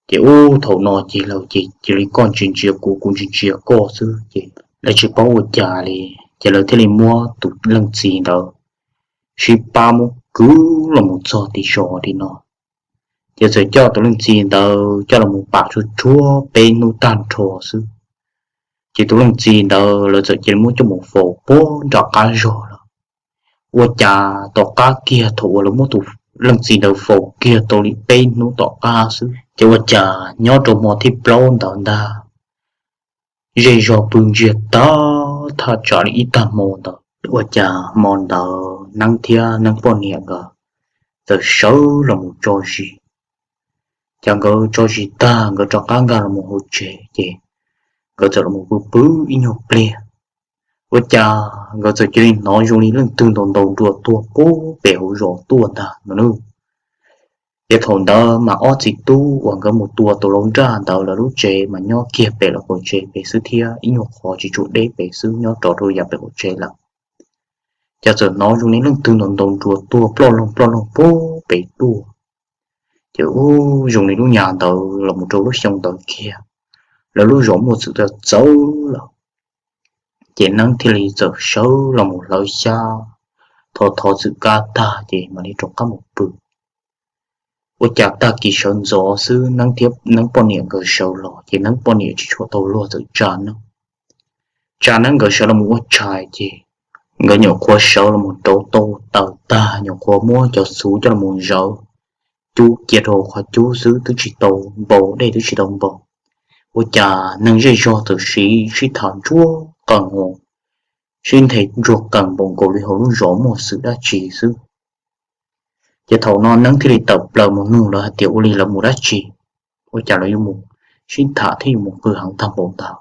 Ces ub, thaum no ces lawv ces cia li koj ntsia ntsia kuv kuv ntsia ntsia koj xwb ces lawv tsis paub ua cas li. Ces lawv thiaj li muab tus leej txiv ntawd sib pab muab kwv los mus txog tim zos tim no. Ces txawm coj tus leej txiv ntawd coj los mus pam tsuag tsuag peb hnub tag nrho xwb. Ces tus leej txiv ntawd lawv txawm cia li muab coj mus faus puag nram qab zos lawm. Ua cas tom qab kiag thaum uas lawv muab tus leej txiv ntawd faus kiag tau li peb hnub tom qab xwb ces ua cas nyob rau hmo thib plaub ntawd ntag, zej zog pw ntsiag tag thaj tsam li ib tag hmo ntawd. Ua cas hmo ntawd Neeb thiab Neeb poj niam nkawd txawm sawv los mus tso zis. Ces nkawd tso zis tag nkawd rov qab nkag los mus hauv tsev ces nkawd txawm los mus pw pw ib nyuag pliag. Ua cas nkawd txawm cia li hnov zoo li leej twg ntaus ntaus nruas tuag puag pem hauv zos tuaj ntag no nawb. Ces thaum ntawd mas ob txiv tub uas nkawd mus tua tus lau nraj ntawd lawv lub tsev mas nyob kiag pem lawv qaum tsev pem xwb thiab ib nyuag qhov tsis tshua deb pem xwb nyob rov rau yav pem qaum tsev lawm. Ces txawm hnov zoo li leej twg ntaus ntaus nruas tuag ploj loog ploj loog puag pem tuaj. Ces ub, zoo li lub nyam ntawd los mus rau lub xyoo ntawd kiag, lawv lub zos muaj txwm txawv txawv lawm. Ces Neeb thiaj li txawm sawv los mus hlawv xyab, thov thov txwm kab tag ces mam li rov qab mus pw. Ua cas tag kis sawv ntxov xwb Neeb thiab Neeb poj niam nkawd sawv los ces Neeb poj niam tsis tshua tau luag txawm tsa Neeb, tsa Neeb nkawd sawv los mus ua tshais ces nkawd nyuam qhuav sawv los mus rauv taub taws tag nyuam qhuav muab cov txhuv coj los mus zawv cub cia rau qhov cub xwb twb tsis tau npau, dej twb tsis tau npau. Ua cas neeg zej zog txawm sib sib tham ntsuag qees, sib nthe ntsuag qees npaum nkaus li hauv lub zos muaj xwm dab tsi xwb. Ces thaum no Neeb thiaj li tawm plaws mus nug lawv hais tias ua li lawv mus dab tsi, ua cas lawv yuav mus sib tham thiab yuav mus qw heev tag npaum ntawd.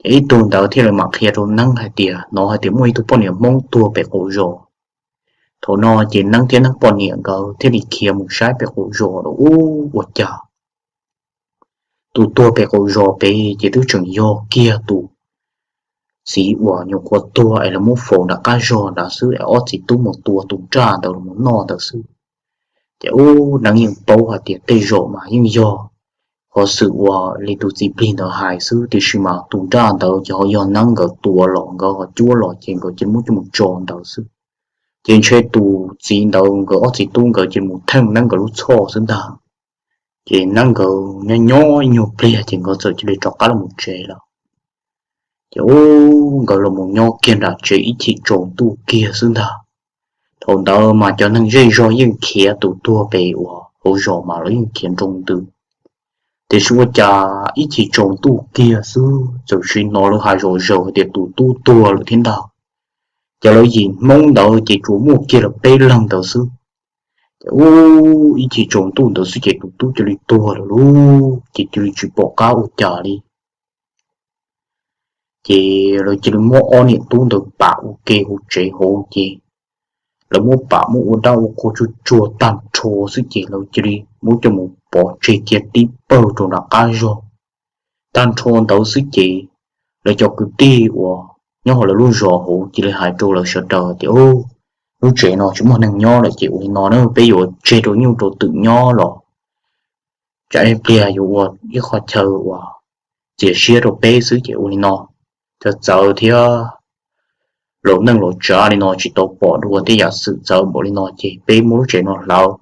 Ces ib tug ntawd thiaj li mam qhia rau Neeb hais tias hnov hais tias muaj ib tug poj niam Hmoob tuag pem qaum zos. Thaum no ces Neeb thiab Neeb poj niam nkawd thiaj li khiav mus saib pem qaum zos lawm ub, ua cas tus tuag pem qaum zos pem ces twb tseem yog kiag tus txiv uas nyuam qhuav tuag es lawv muab faus nram qab zog nrad xwb es ob txiv tub mus tua tus nraj ntawd los noj ntawd xwb. Ces ub, Neeb yeej paub hais tias tej zaum mas yeej yog qhov xwm uas li tus txiv plig ntawd hais xwb, tiam sis mas tus nraj ntawd ces ho yog Neeb nkawd tua los nkawd ho cuab los ces nkawd cia li muab coj mus tso ntawd xwb. Ces ntshe tus txiv ntawd nkawd ob txiv tub nkawd cia li mus theej Neeb nkawd lub txhoj xwb ntag. Ces Neeb nkawd nyob nyob ib nyuag pliag ces nkawd txawm cia li rov qab los tsev lawm. Ces ub, nkawd los mus nyob kiag nram tsev ib chim tsaus ntuj kiag xwb ntag. Thaum ntawd mas cov neeg zej zog yeej khiav tus tuag pem uas hauv zos mas los yeej khiav nroo ntws. Tiam sis ua cas ib chim tsaus ntuj kiag xwb txawm sim hnov lawv hais zom zaws hais tias tus tub tuag lawm thiab ntag. Ces lawv yim Hmoob ntawd ces tsuas muaj kiag lawv peb leeg ntawd xwb. Ces ub, ib chim tsaus ntuj ntawd xwb ces tus tub cia li tuag lawm lauj, ces cia li tsis pom qab ua cas li. Ces lawv cia li muab ob niam tub ntawd pam ua ke hauv tsev hauv ces lawv muab pam muab ua dab ua qhua tsuag tsuag tag nrho xwb ces lawv cia li muab coj mus pov tseg cia tib pawg rau nram qab zog. Tag nrho ntawd xwb ces lawv cov kwv tij uas nyob hauv lawv lub zos hauv cia li hais rau lawv sawv daws tias, Lub tsev no tsis muaj neeg nyob lawm ces ua li no na, peb yuav tseg rau nyuj rau twm nyob los tsam ib pliag yuav ua ib qho chaw uas txias siab rau peb xwb ces ua li no, txawv txawv thiab laus neej laus tsav li no tsis tau pom dua tej yam xwm txawv npaum li no ces peb muab lub tsev no hlawv.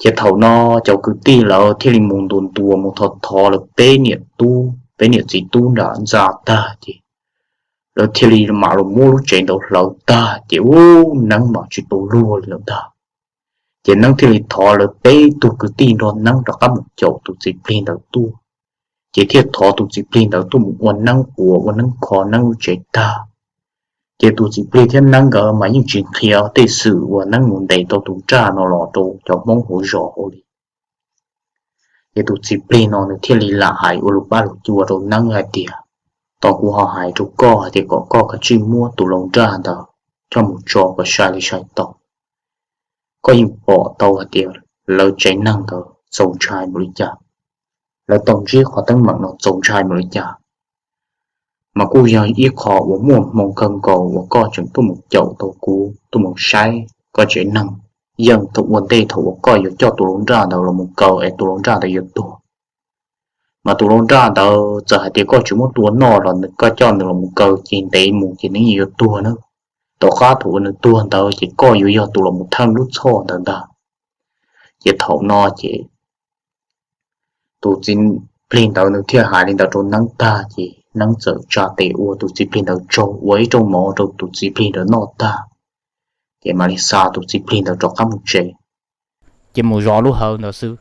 Ces thaum no cov kwv tij lawv thiaj li mus ntuas ntuas mus thov thov lawv peb niam tub peb niam txiv tub nram ntxa tag ces lawv thiaj li mam los muab lub tsev ntawd hlawv tag ces ub, neeb mam tsis tau luag li lawm ntag. Ces neeb thiaj li thov lawv peb tug kwv tij nrog neeb rov qab mus caum tus txiv plig ntawd tuaj. Ces thiaj thov tus txiv plig ntawd tuaj mus ua neeb quas ua neeb kho neeb lub tsev tag. Ces tus txiv plig thiab neeb nkawd mas yeej tsis qhia tej xwm uas neeb mus ntes tau tus nraj no los rau cov Hmoob hauv zos hauv li. Ces tus txiv plig no nws thiaj li lam hais ua lus pab lus cua rau neeb hais tias, Tos kuv ho hais rau koj hais tias kom koj kav tsij muab tus laus nraj ntawd coj mus tso kom sai li sai tau. Koj yeej pom tau hais tias lawv tsev neeg ntawd txaus ntshai npaum li cas, lawv tau ntsib qhov teeb meem no txaus ntshai npaum li cas, mas kuj yog ib qho uas muaj hmoo kawg nkaus uas koj tseem tuaj mus caum tau kuv tuaj mus saib koj tsev neeg, yeej thaum ua ntej thaum uas koj yuav coj tus laus nraj ntawd los mus kaw es tus laus nraj ntawd yuav tuag. Mas tus laus nraj ntawd txawm hais tias koj tsis muab tua noj los koj coj nws los mus kaw ces ntev mus ces nws yeej yuav tuag na. Tom qab thaum uas nws tuag ntawd ces koj yuav yog tus los mus theej lub txhoj ntawd ntag. Ces thaum no ces tus txiv plig ntawd nws thiaj hais li ntawd rau neeb tag ces neeb txawm tsa tes ua tus txiv plig ntawd tsaug ua ib rooj mov rau tus txiv plig ntawd noj tag, ces mam li xa tus txiv plig ntawd rov qab mus tsev. Ces mus zov lub hawv ntawd xwb,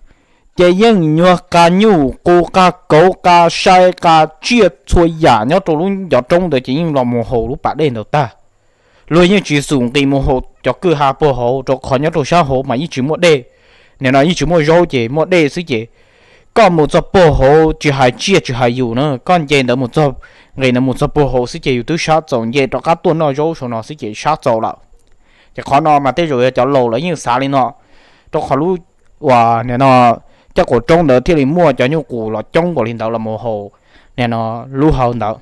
ces yeej nyuag qa nyuj qus qa kauv qa sai qa tsiaj txhua yam nyob rau lub ncov roob ntawd ces yeej los mus haus lub pas dej ntawd tag. Luag yeej tsis xum nqis mus haus cov kwj ha puag hauv rau qhov nyob rau sab hauv mas yeej tsis muaj dej. Nim no yeej tsis muaj zaub ces muaj dej xwb ces koj mus txog puag hauv tsis hais tsiaj tsis hais yus na, koj nce ntawd mus txog, nqis ntawd mus txog puag hauv xwb ces yus twb sab txaus, nce rov qab tuaj noj zaub saum no xwb ces sab txaus lawm. Ces qhov no mas tej zaum yog cov laus lawv yeej xav li no, rau qhov lub uas nim no caj qaum roob ntawd thiaj li muaj cov nyuj qus los coob npaum li ntawd los mus haus nim no lub hawv ntawd.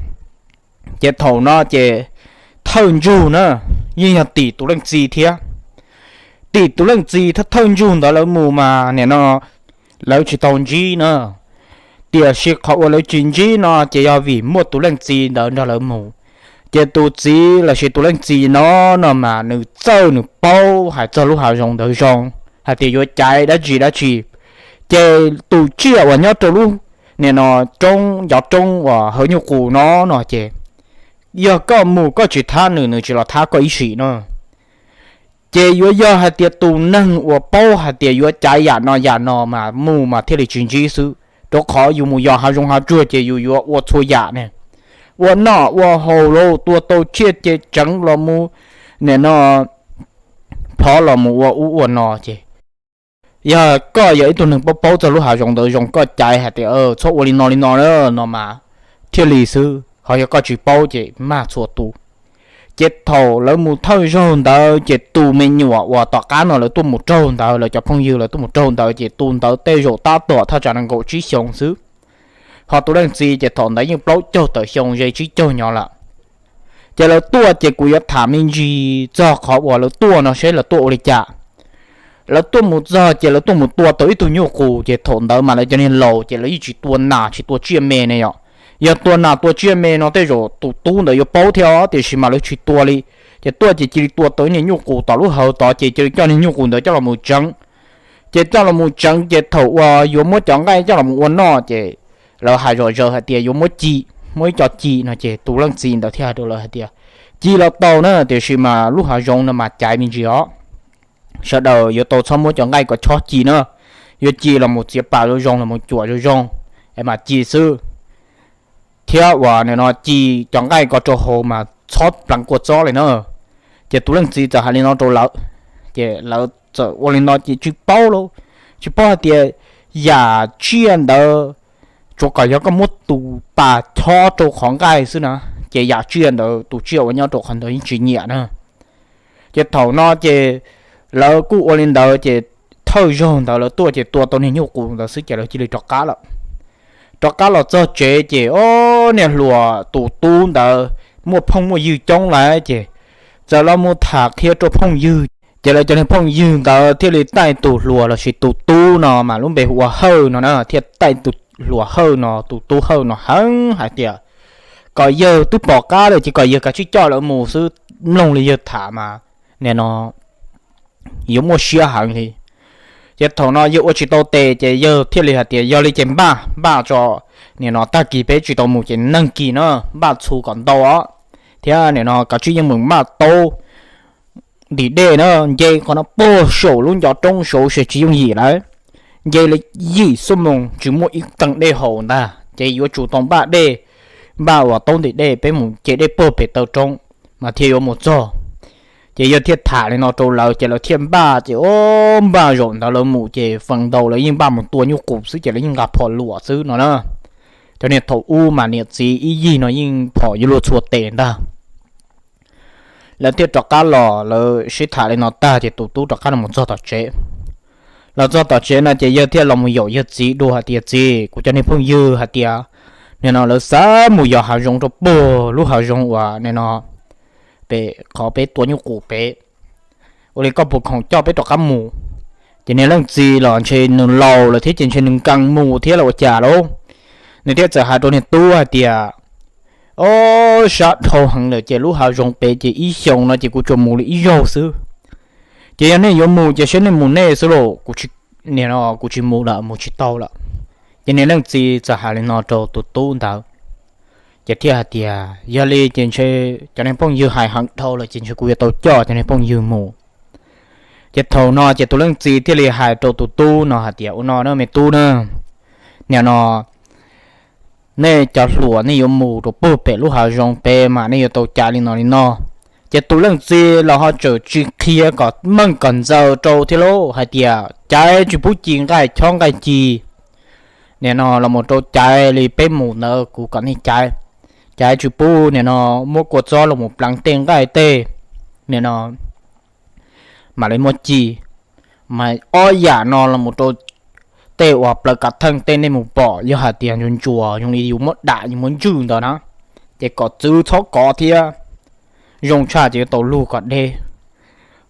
Ces thaum no ces thawj ntsug na yeej yog tim tus leej txiv thiab. Tim tus leej txiv thiab thawj ntsug ntawd lawv mus mas nim no lawv tsis tau ntsib na. Tiam sis qhov uas lawv tsis ntsib no ces yog vim muaj tus leej txiv ntawd nrog lawv mus. Ces tus txiv lossis tus leej txiv no no mas nws txawj nws paub hais txog lub hav zoov ntawd zoo, hais tias yuav caiv dab tsi dab tsi. Ces tus tsiaj uas nyob rau lub nim no roob ncov roob uas hawv nyuj qus no no ces yog koj mus koj tsis thab nws, nws tsis los thab koj ib sim no. Ces yuav yog hais tias tus neeg uas paub hais tias yuav caiv yam no yam no mas mus mas thiaj li tsis ntsib xwb, rau qhov yus mus yos hav zoov hav tsuag ces yus yuav ua txhua yam ne, ua noj ua haus los tua tau tsiaj ces tseev los mus nim no plhov los mus ua ub ua no ces yog koj yog ib tug neeg paub paub txog lub hav zoov ntawd zoo koj caiv hais tias txhob ua li no li no no mas thiaj li xwb, ho yog koj tsis paub ces mag txhua tus. Ces thaum lawv mus thawj zaug ntawd ces tus me nyuam uas tom qab no lawv tuaj mus raug ntawd, lawv cov phooj ywg lawv tuaj mus raug ntawd ces tus ntawd tej zaum tab tom thaj tsam nees nkaum tsib xyoos xwb, ho tus leej txiv ces thaum ntawd yeej plaub caug tawm xyoo ze tsib caug nyob lawm. Ces lawv tuaj ces kuv yuav tham me ntsis txog qhov uas lawv tuaj no seb lawv tuaj ua li cas. Lawv tuaj mus txog ces lawv tuaj mus tua tau ib tug nyuj qus ces thaum ntawd mas lawv cov niag laus ces lawv yeej tsis tua nas tsis tua tsiaj me ne yom. Yog tua nas tua tsiaj me no tej zaum tus tub ntawd yuav paub thiab os, tiam sis mas lawv tsis tua li. Ces tuaj ces cia li tua tau ib niag nyuj qus tom lub hawv tod ces cia li coj niag nyuj qus ntawd coj los mus tseev. Ces coj los mus tseev ces thaum uas yuav muab cov nqaij coj los mus ua noj ces lawv hais zom zaws hais tias yuav muab ci, muab ib co ci no ces tus leej txiv ntawd thiaj hais rau lawv hais tias ci los tau na, tiam sis mas lub hav zoov no mas caiv me ntsis os, sawv daws yuav tau txhob muab cov nqaij kom chob ci na. yuav ci los mus txiav pas zoo zoo los mus cuam zoo zoo es mam ci xwb, thiab uas nim no ci cov nqaij ko rau hauv mas txhob pleev kua txob li na. Ces tus leej txiv txawm hais li no rau lawv, ces lawv txawm ua li no ces tsis paub lauj, tsis paub hais tias yam tsiaj ntawd tsuas kom yog koj muab tus pas chob rau qhov nqaij xwb na, ces yam tsiaj ntawd tus tsiaj uas nyob rau qhov ntawd yeej tsis nyiam na. Ces thaum no ces lawv kuj ua li ntawd ces thawj zaug ntawd lawv tuaj ces tua tau niag nyuj qus ntawd xwb ces lawv cia li rov qab lawm. Rov qab los txog tsev ces o, niag hluas tus tub ntawd muaj phooj muaj ywg coob lawm ces txawm los mus tham qhia rau phooj ywg, ces lawv cov niag phooj ywg ntawd thiaj li taij tus hluas lossis tus tub no mas lub npe hu ua Hawj no na, thiaj taij tus hluas Hawj no tus tub Hawj no heev hais tias kom yawg twb pom qab lawm ces kom yawg kav tsij coj lawv mus xwb, mloog li yawg tham mas nim no yuav muaj siab heev li. Ces thaum no yawg ua tsis tau tes ces yawg thiaj li hais tias yog li ces npaj npaj tso, nim no tag kis peb tsis tau mus ces neeg kis no npaj txhuv kom ntau os, thiab nim no kav tsij yeej mus npaj taub ntim dej na, nce qhov no puag saum lub ncov roob saud ces tsis yooj yim lawm, nce li yim xuab moos tsis muaj ib teeg dej haus ntag ces yuav tsum tau npaj dej, npaj uas taub ntim dej peb mus ce dej puag pem taw roob mas thiaj yuav mus txog. Ces yawg thiaj tham li no rau lawv ces lawv thiaj npaj ces o, npaj zaum ntawd lawv mus ces feem ntau lawv yeej npaj mus tua nyuj qus xwb ces lawv yeej nqa phom luam xwb no na. Cov niag thaum ub mas niam txiv ib yig no yeej phom yuav luag txhua tes ntag. Lawv thiaj rov qab los, lawv sib tham li no tag ces tus tub rov qab los txog tom tsev. Los txog tom tsev no ces yawg thiaj los mus yaum yawg txiv dua hais tias txiv, kuv cov niag phooj ywg hais tias nim no lawv xav mus yos hav zoov rau puag lub hav zoov uas nim no pem qhov peb tua nyuj qus pem, ua li koj puas khoom coj peb rov qab mus? Ces niag leej txiv los ntshe nws laus lawm thiab ces ntshe nws nkees mus thiab los ua cas lauj. Nws thiaj txawm hais rau niag tub hais tias o, sab dhau heev lawm ces lub hav zoov pem ces ib xyoos no ces kuv tsuas mus li ib zaug xwb. Ces yog nej yuav mus ces seb nej mus nej xwb lauj, kuv tsis mus lawm, mus tsis tau lawm. Ces niag leej txiv txawm hais li no rau tus tub ntawd, ces thiaj hais tias yog li ces ntshe cov niag phooj ywg hais heev dhau lawm ces ntshe kuv yuav tau coj cov niag phooj ywg mus. Ces thaum no ces tus leej txiv thiaj li hais rau tus tub no hais tias ua no na me tub na, nim no nej cov hluas nej yuav mus rau puag pem lub hav zoov pem mas nej yuav tau caiv li no li no. Ces tus leej txiv los ho tseem tsis qhia kom meej kom ntxaws rau thiab lauj, hais tias caiv tsis pub ci nqaij chob nqaij ci, nim no los mus rau caiv li peb mus ntawd kuv kom nej caiv, caiv tsis pub nim no muab kua txob los mus pleev tej nqaij tej, nim no mam li muab ci. Mas ob yam no los mus rau tej uas plaws kav theej tej nej mus pom yog hais tias ntsuas ntsuas zoo li yus muab dam yus muab ntswj ntawd na, ces kom txwv txhob kov thiab, zoo tshaj ces yuav tau lug kom deb.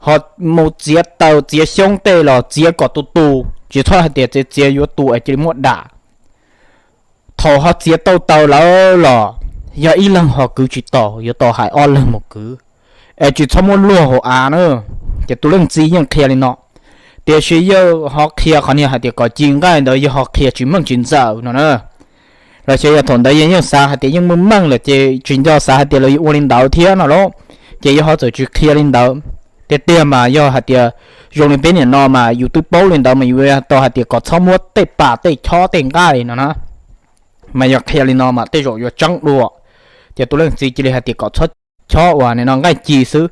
Ho mus txiav taws txiav xyoob tej los txiav kom tu tu, tsis txhob hais tias txiav txiav yuav tu es cia li muab dam. Thaum ho txiav tau taws lawm los yog ib leeg ho kwv tsis tau, yuav tau hais ob leeg mus kwv, es tsis txhob muab luag hauv av na. Ces tus leej txiv yeej qhia li no, tiam sis yawg ho qhia qhov niag hais tias kom ci nqaij ntawd yawg ho qhia tsis meej tsis ntxaws no na. Los xyov yog thaum ntawd yawg yeej xav hais tias yeej meej meej lawm ces tsis nco xav hais tias lawv yuav ua li ntawd thiab no lauj, ces yawg ho txawm tsis qhia li ntawd. Tiag tiag mas yog hais tias zoo li peb niam no mas yus twb paub li ntawd mas yus tau hais tias kom txhob muab tej pas tej chob tej nqaij no na, mas yog qhia li no mas tej zaum yuav tseeb dua. Ces tus leej txiv cia li hais tias kom txhob chob uas nim no nqaij ci xwb.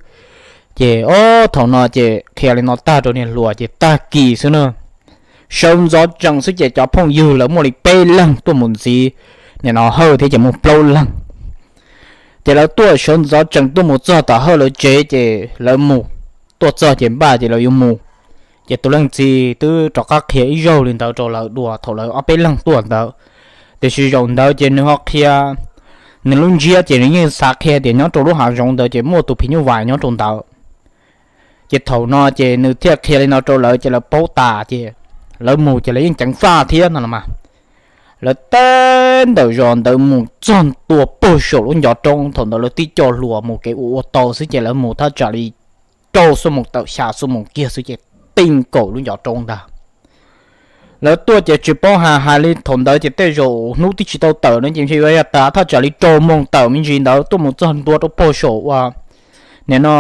Ces o, thaum no ces qhia li no tag rau niag hluas ces tag kis xwb na, sawv ntxov tsees xwb ces cov phooj ywg lawv muaj li peb leeg tuaj mus ntxiv nim no Hawj thiab ces muaj plaub leeg. Ces lawv tuaj sawv ntxov tsees tuaj mus txog tom Hawj lawv tsev ces lawv mus, tuaj txog ces npaj ces lawv yuav mus. Ces tus leej txiv twb rov qab qhia ib zaug li ntawd rau lawv dua thaum lawv ob peb leeg tuaj ntawd, tiam sis zaum ntawd ces nws ho qhia, nws lub ntsiab ces nws yeej xav qhia tias nyob rau lub hav zoov ntawd ces muaj tus phim nyuj vais nyob rau ntawd. Ces thaum no ces nws thiaj qhia li no rau lawv ces lawv paub tas ces lawv mus ces lawv yeej ceev faj thiab no los mas. Lawv teb ntawm zos ntawd mus txog ntua puag saum lub ncov roob, thaum ntawd lawv tib co hluas mus kev ua ua tau xwb ces lawv mus thaj tsam li rau xuab moos tawm xya xuab moos kiag xwb ces ti nkaus lub ncov roob ntag. Lawv tuaj ces tsis paub hais, hais li thaum ntawd ces tej zaum hnub twb tsis tau tawm no ces ntshe yuav yog tas thaj tsam li rau moos tawm me ntsis ntawd tuaj mus txog ntua rau puag saum uas nim no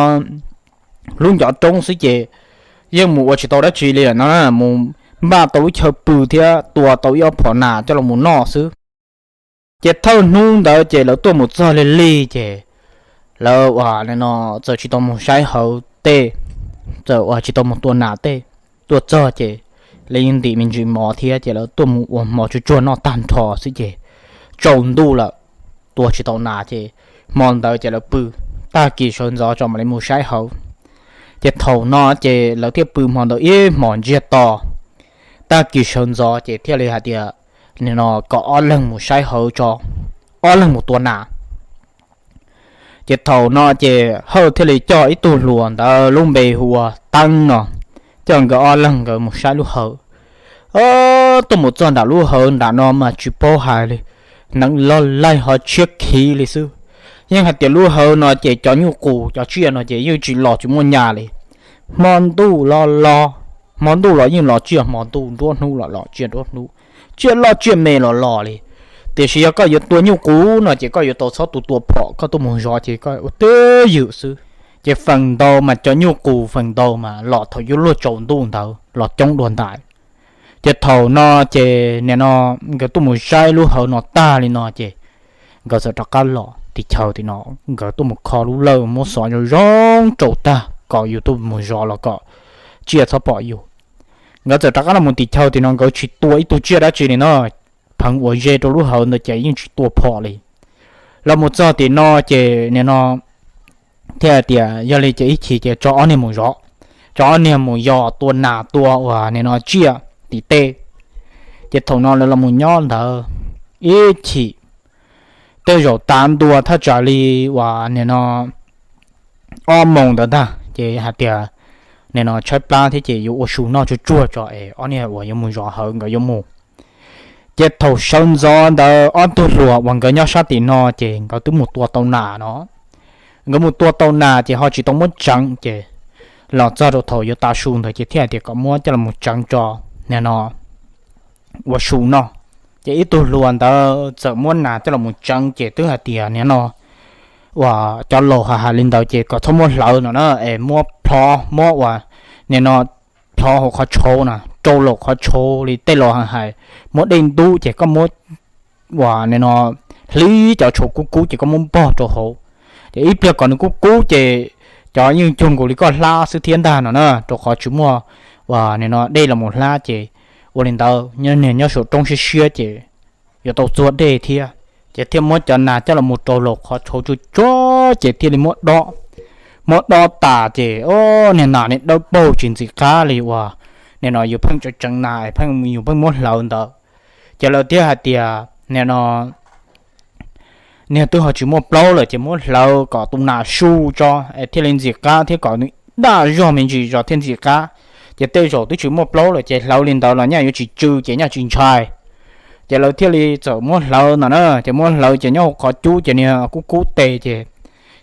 lub ncov roob xwb ces yeej mus ua tsis tau dab tsi li lawm no, mus npaj tau lub chaw pw thiab tua tau ib ob phom nas coj los mus noj xwb. Ces thawj hnub ntawd ces lawv tuaj mus txog lig lig ces lawv ua no txawm tsis tau mus saib hauv tej, txawm ua tsis tau mus tua nas tej. Tuaj txog ces lawv yeej ntim me ntsis mov thiab ces lawv tuaj mus ua hmo tsuag tsuag noj tag nrho xwb ces tsaus ntuj lawm, tua tsis tau nas ces hmo ntawd ces lawv pw, tag kis sawv ntxov tso mam li mus saib hauv. Ces thaum no ces lawv thiaj pw hmo ntawd ib hmos ntsiag to. Tag kis sawv ntxov ces thiaj li hais tias nim no kom ob leeg mus saib hauv tso, ob leeg mus tua nas. Ces thaum no ces Hawj thiaj li coj ib tug hluas ntawd lub npe hu ua Teeb no, coj nkawd ob leeg nkawd mus saib lub hawv. Tuaj mus txog nram lub hawv nram no mas tsis paub hais li, neev log laig ho tshiab khiv li xwb. Yeej hais tias lub hawv no ces cov nyuj qus cov tsiaj no ces yeej tsis los tsis muaj nyas li. Hmo ntuj los los, hmo ntuj los yeej los tsiaj hmo ntuj, nruab hnub los los tsiaj nruab hnub, tsiaj loj tsiaj me los los li. Tiam sis yog koj yuav tua nyuj qus no ces koj yuav tau txhob tua tua phom, koj tuaj mus zov ces koj ua twj ywm xwb. Ces feem ntau mas cov nyuj qus feem ntau mas los thaum yuav luag tsaus ntuj ntawd los coob dua ntais. Ces thaum no ces nim no nkawd tuaj mus saib lub hawv no tag li no ces nkawd txawm rov qab los tim chaw tim no, nkawd tuaj mus kho lub lawj muab xov zoo zoo rau tag kom yus tuaj mus zov los kom tsiaj txhob pom yus. Nkawd txawm rov qab los mus tim chaw tim no nkawd tsis tua ib tug tsiaj dab tsi li no, pheev ua ze rau lub hawv ntawd ces yeej tsis tua phom li. Los mus txog tim no ces nim no thiaj tias yog li ces ib chim ces tso ob niag mus zov, tso ob niag mus yos tua nas tua uas nim no tsiaj tim tej. Ces thaum no lawv los mus nyob ntawd ib chim tej zaum tav ntua thaj tsam li uas nim no ob moos ntawd ntag ces hais tias nim no tshaib plab thiab ces yuav ua su noj tsuag tsuag tso es ob niag uas yuav mus zov hawv nkawd yuav mus. Ces thaum sawv ntxov ntawd ob tug hluas uas nkawd nyob sab tim no ces nkawd twb mus tua tau nas no. Nkawd mus tua tau nas ces ho tsis tau muab tseev ces los txog rau thaum yuav tav su ntawd ces thiaj hais tias kom muab coj los mus tseev tso nim no ua su noj. Ces ib tug hluas ntawd txawm muab nas coj los mus tseev ces twb hais tias nim no uas cov laus hais hais li ntawd ces kom txhob muab hlawv no na es muab plhov, muab uas nim no plhov hauv qhov tshauv na, rau laum qhov tshauv li tej laus hais, muab dej ntub ces koj muab uas nim no hlib cov tshauv kub kub ces koj muab npog rau hauv. Ces ib pliag kom nws kub kub ces cov yeej cuag nkaus li koj hlab xwb thiab ntag no na, rau qhov tsis muaj uas nim no dej los mus hlab ces ua li ntawd nyob niag nyob saum roob siab siab ces yuav tau txuag dej thiab. Ces thiaj muab cov nas coj los mus rau laum qhov tshauv tsuag tsuag ces thiaj li muab dob. Muab dob tas ces o, niag nas ne dawb paug tsis ntxim qab li uas nim no yus pheej tseev tseev nas es pheej yus pheej muab hlawv ntawd. Ces lawv thiaj hais tias nim no niag twb ho tsis muaj plaub lawm ces muab hlawv kom tus nas su tso es thiaj li ntxim qab thiab kom nws daj zog me ntsis zog thiaj ntxim qab. Ces tej zaum twb tsis muaj plaub lawm ces hlawv li ntawd los nyaj yuav tsis tsw ces nyaj tsis ntshai. Ces lawv thiaj li txawm muab hlawv ntawd na, ces muab hlawv ces nyob hauv qhov cub ces niag kub kub tes ces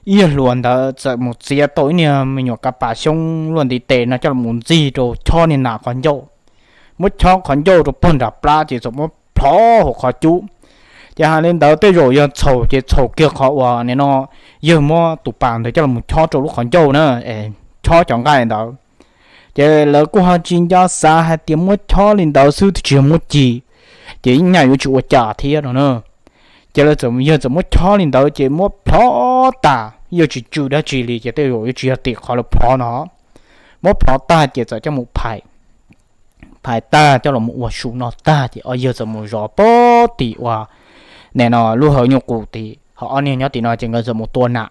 ib yawg hluas ntawd txawm mus txiav tau ib niag me nyuam kav pas xyoob luaj ntiv tes no coj los mus ntxig rau chob niag nas qhov ncauj. Muab chob qhov ncauj rau puag nram plab ces txawm muab plhov hauv qhov cub. Ces hais li ntawd tej zaum yog txhaum ces txhaum kiag qhov uas nim no yawg muab tus pas ntawd coj los mus chob rau lub qhov ncauj na, es chob cov nqaij ntawd. Ces lawv kuj ho tsis nco xav hais tias muab chob li ntawd xwb twb tsis yog muab ci, ces nyaj yuav tsis ua cas thiab no na. Ces lawv txawm, yawg txawm muab chob li ntawd ces muab plhov tas, yeej tsis tsw dab tsi li ces tej zaum yuav tsis yog tim qhov lawv plhov no. Muab plhov tag ces txawm coj mus phais, phais tag coj los mus ua su no tag ces ob yawg txawm mus zov pem tim uas nim no lub hawv nyuj qus tid, ho ob niag nyob tim no ces nkawd txawm mus tua nas.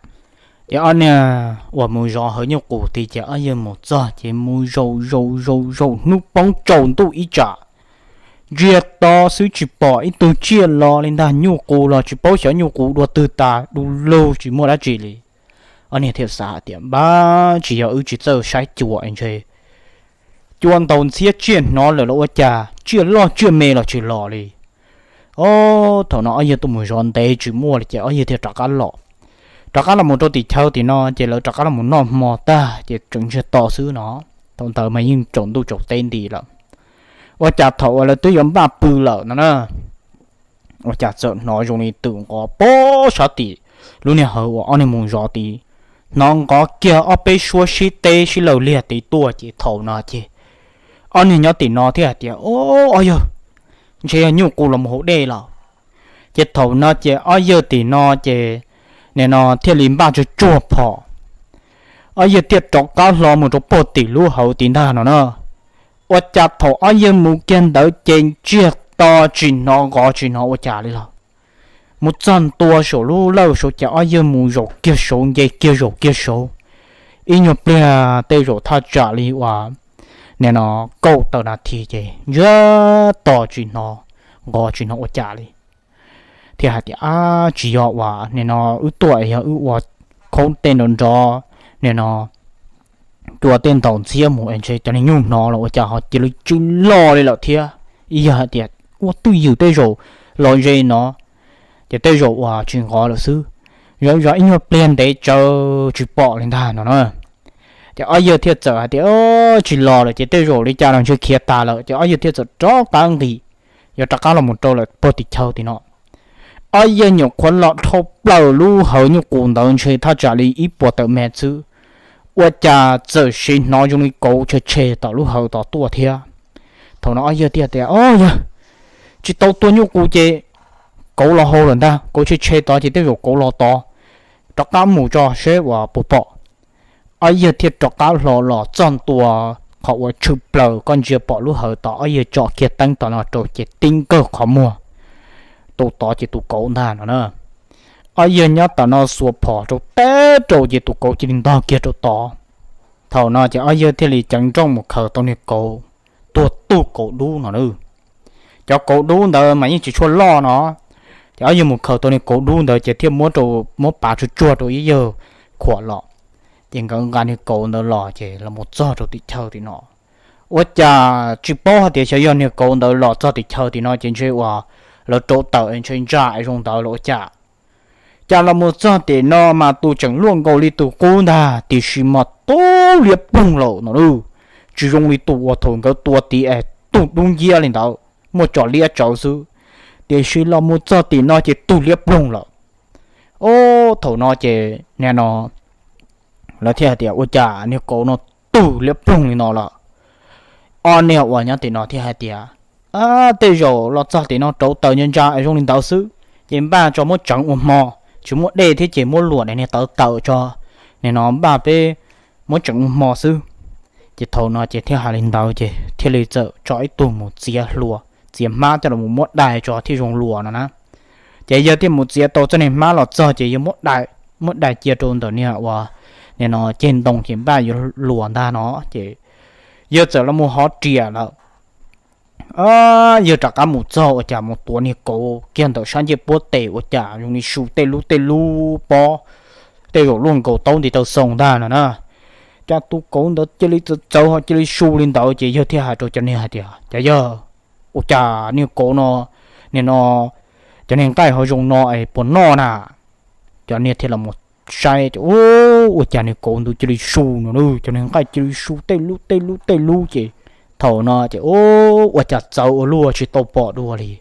Ces ob niag uas mus zov hawv nyuj qus tid ces ob yawg mus txog ces mus zaum zaum zaum zaum hnub poob tsaus ntuj ib tsam, ntsiag to xwb tsis pom ib tug tsiaj los li ntag, nyuj qus los tsis paub xyov nyuj qus dua twg tas, du lug tsis muaj dab tsi li. Ob niag thiaj xav tias npab tsis yog wb tsis txawj saib cua es ntshe cua ntaus ntxhiab tsiaj hnov lawm los ua cas tsiaj loj tsiaj me los tsis los li. O, thaum no ob yawg tuaj mus zov ntev tsis muaj li ces ob yawg thiaj rov qab los. Rov qab los mus rau tim chaw tim no ces lawv rov qab los mus noj hmo tag ces tseem ntsiag to xwb no. Thaum ntawd mas yeej tsaus ntuj tsaus teb nti lawm. Ua cas thaum uas lawv twb yuav npaj pw lawm no na, ua cas txawm hnov zoo li twm nqov pob sab tim lub niag hawv uas ob niag mus zov tid. Hnov nqov kiag ob peb suab sib teb sib law liag tid tuaj ces thaum no ces ob niag nyob tim no thiaj hais tias, Ob yawg, ntshe yog nyuj qus los mus haus dej lawm. Ces thaum no ces ob yawg tim no ces nim no thiaj li npaj tsuag tsuag phom, ob yawg thiaj rov qab hlo mus rau puag tim lub hauv tim ntag no na. Ua cas thaum ob yawg mus kiag ntawd ces ntsiag to tsis hnov nqov tsis hnov ua cas li lawm. Mus txog ntua saum lub lawj saud ces ob yawg mus zaum kiag saud nce kiag zaum kiag saud, ib nyuag pliag tej zaum thaj tsam li uas nim no kaum tawm nas this ces ntsiag to tsis hnov nqov tsis hnov ua cas li. Thiaj hais tias, Ab, tsis yog uas nim no wb tuaj es yog wb ua khaub tej nrov nrov, nim no cua tej ntaus ntxhiab mus es ntshe cov niag nyuj hnov los ua cas ho cia li tsis loj li lawm thiab. Ib yawg hais tias, Ua twj ywm tej zaum los ze no, ces tej zaum uas tsis nqov lawm xwb. Zov zov ib nyuag pliag ntev tsawv tsis pom li ntag no na. Ces ob yawg thiaj txawm hais tias, Tsis los lawm ces tej zaum li cas los ntshe khiav tas lawm. Ces ob yawg thiaj txawm rov qab nqis, yuav rov qab los mus rau lawm puag tim chaw tim no. Ob yawg nyuam qhuav los dhau plaws lub hawv nyuj qus ntawd ntshe thaj tsam li ib puas tawm mev xwb, ua cas txawm sim hnov zoo li kauv tshe tshe tom lub hawv tod tuaj thiab. Thaum no ob yawg thiaj tias, Ob yawg, tsis tau tua nyuj qus ces kauv los hauv lawm ntag, kauv tshe tshe tod ces tej zaum kauv los tod, rov qab mus tso seb uas puas pom. Ob yawg thiaj rov qab hlo los txog ntua qhov uas tshwm plaws koj ntsia pom lub hawv tod, ob yawg tsom kiag teeb tom no rau ces tib nkawg qhov muag, tus tod ces tus kauv ntag no na. Ob yawg nyob tom no xuas phom rau teb rau ces tus kauv cia li ntog kiag rau tod. Thaum no ces ob yawg thiaj li ceev nrooj mus khaws tau niag kauv, tuag tug kauv dub no na. Cov kauv dub ntawd mas yeej tsis tshua loj no, ces ob yawg mus khaws tau niag kauv dub ntawd ces thiaj muab rau, muab pav tsuag tsuag rau ib yawg khuam los. Ces nkawd nqa niag kauv ntawd los ces los mus txog rau tim chaw tim no. Ua cas tsis paub hais tias xyov yog niag kauv ntawd los txog tim chaw tim no ces ntshe uas lawv rauv taws ntshe ntsa zoo ntawd los ua cas. Cas los mus txog tim no mas tus tseem luaj nkaus li tus qub ntag tiam sis mas tub liab ploog lawm no. Tsis zoo li tus uas thaum nkawd tua tid es tug dub nciab li ntawd, muaj tso liab tsawv xwb, tiam sis los mus txog tim no ces tug liab ploog lawm. Ob, thaum no ces nim no lawv thiaj hais tias, Ua cas niag kauv no tug liab ploog li no lawm? Ob niag uas nyob tim no thiaj hais tias, Tej zaum los txog tim no rauv taws ntsa ntsa es zoo li ntawd xwb, ces npaj tso muab tseev ua hmo, tsis muaj dej thiab ces muab luam niag tawv tawm tso, nim no npaj peb muab tseev ua hmo xwb. Ces thaum no ces thiaj hais li ntawd ces thiaj li txawm tso ib tug mus txiav hlua, txiav hmab coj los muab dai tso thiaj zoo luam no na. Ces yawg thiaj mus txiav tau txoj niag hmab los txog ces yawg muab dai, muab dai cia rau ntawm niag uas nim no ceg ntoo ces npaj yuav luam ntag no. Ces yawg txawm los mus hov riam lawm. Yawg rov qab mus txog ua cas mus tuav niag kauv kiag ntawm sab ncej puab tes ua cas zoo li su tej lub tej lub pob, tej zaum luaj nkaus taub ntiv taw xoo ntag no na. Cas tus kauv ntawd cia li txawv txawv ho cia li su li ntawd ces yawg thiaj hais rau cov niag hais tias, Cov yawg, ua cas niag kauv no, nim no cov niag nqaij ho zoo no es puas noj na? Cov niag thiaj los saib, Ua cas niag kauv ntawd cia li su no, cov niag nqaij cia li su tej lub tej lub tej lub ces thaum no ces ua cas txawv ua luaj tsis tau pom dua li.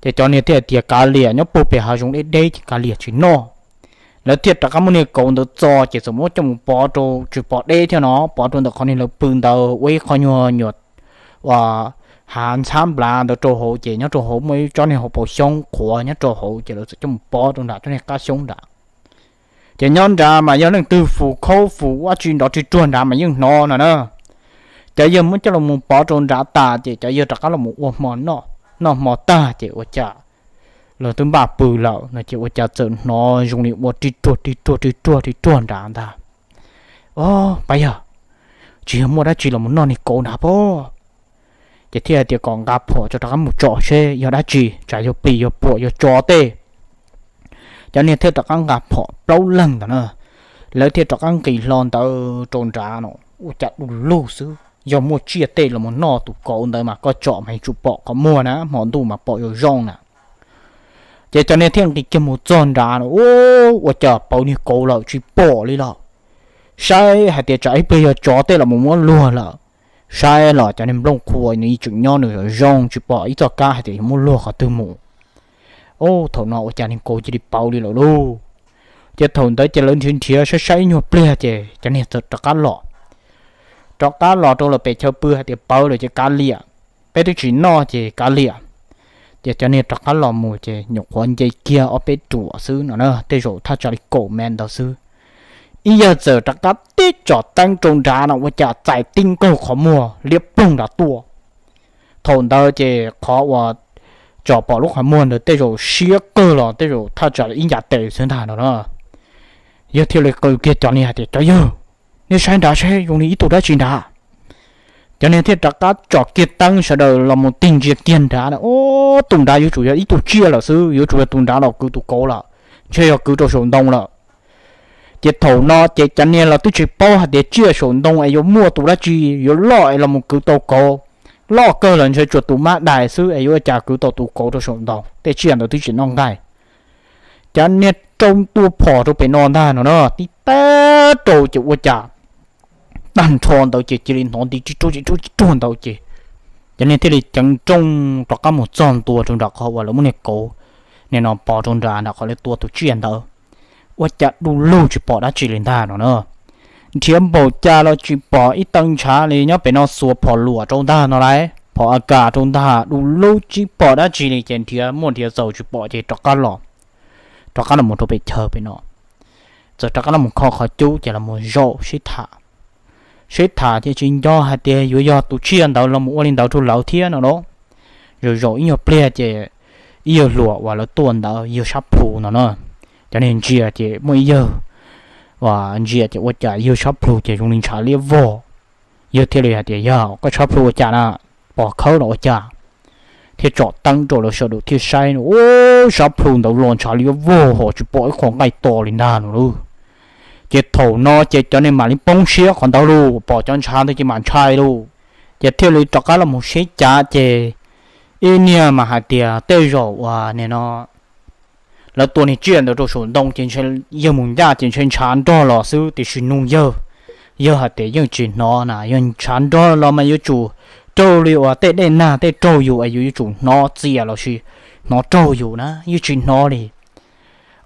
Ces cov niag thiaj tias, Kav liam, nyob puag pem hav zoov deb deb ces kav liam tsis noj. Lawv thiaj rov qab muab niag kauv ntawd txo ces txawm muab coj mus pov rau, tsis pov deb thiab no, pov rau ntawm qhov niag lawv pw ntawd ua ib qho nyuag nyuam ua hav ntxhab nplav ntawd rau hauv ces nyob rau hauv muaj ib tsob niag hauv paus xyoob qhuav nyob rau hauv ces lawv txawm coj mus pov rau nram tsob niag qab xyoob nrad. Ces nyob nrad mas yog leej twg fus khaub fus ua tsi nrov ri ruag nrad mas yeej hnov no na. Cov yawg muab coj los mus pov rau nrad tas ces cov yawg rov qab los mus ua hmo noj, noj hmo tag ces ua cas lawv twb npaj pw lawm no ces ua cas txawm hnov zoo li ua ri ruag ri ruag ri ruag ri ruag nrad ntag. Ob, pab yawg, tsis yog muaj dab tsi los mus noj niag kauv nrad pob. Ces thiaj hais tias kom nqa phom tso rov qab mus tsom seb yog dab tsi, tsam yog plis yog puam yog tso tej. Cov niag thiaj rov qab nqa phom plaub leeg ntawd na, lawv thiaj rov qab nqis hlo ntawd rau nrad no. Ua cas du lug xwb, yog muaj tsiaj tej los mus noj tus kauv ntawd mas koj tsom mas yuav tsum pom qhov muag na, hmo ntuj mas pom zoo zoo na. Ces cov niag thiaj nqis kiag mus txog nrad no, ua cas pauv niag kauv lawm tsis pom li lawm. Saib hais tias tsam ib pliag yog tsov tej los mus muab luag lawm. Saib los cov niag nplooj qhua nws yeej tseem nyob nws zoo zoo tsis pom ib txoj kab hais tias yuav muab luag qhov twg mus. Ob, thaum no ua cas niag kauv cia li pauv li lawm lauj. Ces thaum ntawd ces lawv nrhiav nrhiav saib saib ib nyuag pliag ces cov niag txawm rov qab los. rov qab los rau lawm pem chaw pw hais tias pawv lawm ces kav liam, peb twb tsis noj ces kav liam. Ces cov niag rov qab los mus ces nyuam qhuav nce kiag ob peb ruam xwb no na, tej zaum thaj tsam li kaum mev ntawd xwb. Ib yawg txawm rov qab tib tsom teeb rau nrad no ua cas txais tib nkaug qhov muag liab ploog nrad tuaj. Thaum ntawd ces qhov uas tsom pom lub qhov muag ntawd tej zaum siab kawg los tej zaum thaj tsam ib ncav tes xwb ntag no na. Yawg thiaj li qw kiag cov niag hais tias, Cov yawg, nej saib nrad saib zoo li ib tug dab tsi nrad. Cov niag thiaj rov qab tsom kiag teeb sawv daws los mus tig ntsia kiag nrad, ub, tus nrad yuav tsum yog ib tug tsiaj lawm xwb, yuav tsum yog tus nrad los kwv tus kauv lawm, ntshe yog kwv rau saum ntoo lawm. Ces thaum no ces cov niag los twb tsis paub hais tias tsiaj saum ntoo es yuav muaj tus dab tsi yuav loj es los mus kwv tau kauv. Loj kawg los ntshe tsuas tus mab dais xwb es yuav ua cas kwv tau tus kauv rau saum ntoo, tej tsiaj ntawd twb tsis noj nqaij. Cov niag rau tua phom rau pem no ntag no na, tib tag rau ces ua cas tag nrho ntawd ces cia li hnov nti ris ruag ris ruag ris ruag ntawd ces cov niag thiaj li ceev nrooj rov qab mus txog ntua rau nram qhov uas lawv muab niag kauv nim no pov rau nram nram qhov lawv tua tus tsiaj ntawd. Ua cas du lug tsis pom dab tsi li ntag no na. Nrhiav npaum cas los tsis pom ib tee ntshav li nyob pem no xuas phom luam rau ntag no lauj, phom a kas rau ntag, du lug tsis pom dab tsi li ces nrhiav muaj nrhiav txaus tsis pom ces rov qab los, rov qab los mus rau pem chaw pem no. Txawm rov qab los mus kho qhov cub ces los mus zaum sib tham. Sib tham ces tsis nco hais tias yuav yog tus tsiaj ntawd los mus ua li ntawd rau lawv thiab no lauj. Zaum zaum ib nyuag pliag ces ib yawg hluas uas lawv tuaj ntawd yawg sab plhu no na, cov niag ntsia ces muaj ib yawg uas ntsia ces ua cas yawg sab plhu ces zoo li ntshav liab vog. Yawg thiaj li hais tias, Yog koj sab plhu ua cas na, pom khawb los ua cas? Thiaj tsom teeb rau lawv sawv daws thiaj saib no, ub, sab plhu ntawd los ntshav liab vog ho tsis pom ib qho nqaij to li ntag no lauj. Ces thaum no ces cov niag mam li poob siab qhov ntawd lauj, pom cov ntshav ntawd ces mam ntshai lauj. Ces thiaj li rov qab los mus sib cav ces ib niag mas hais tias tej zaum uas nim no lawv tua niag tsiaj ntawd rau saum ntoo ces ntshe yawg mus ncaj ces ntshe ntshav nrog los xwb tiam sis nug yawg, yawg hais tias yeej tsis hnov na, yog ntshav nrog los mas yuav tsum raug li uas tej dej nag tej raug yus es yus yuav tsum hnov txias los sis hnov raug yus na, yeej tsis hnov li.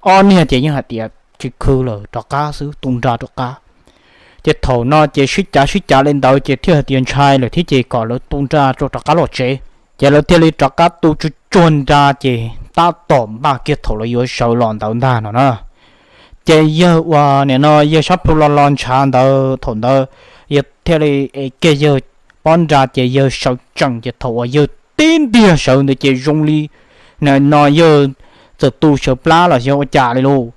Ob niag ces yeej hais tias tsis khwv lawm rov qab xwb, tu nra rov qab. Ces thaum no ces sib cav sib cav li ntawd ces thiaj hais tias ntshai lawm thiab ces kom lawv tu nra rau rov qab los tsev. Ces lawv thiaj li rov qab tu tsuag tsuag nra ces tab tom npaj kiag thaum lawv yuav sawv los ntawd ntag no na. Ces yawg uas nim no yawg sab plhu los los ntshav ntawd thaum ntawd yawg thiaj li ev kiag yawg pob nra ces yawg sawv tsees ces thaum uas yawg tib ntiag sawv ntawd ces zoo li nim no yawg txawm tu sawv plab los xyov ua cas li lauj.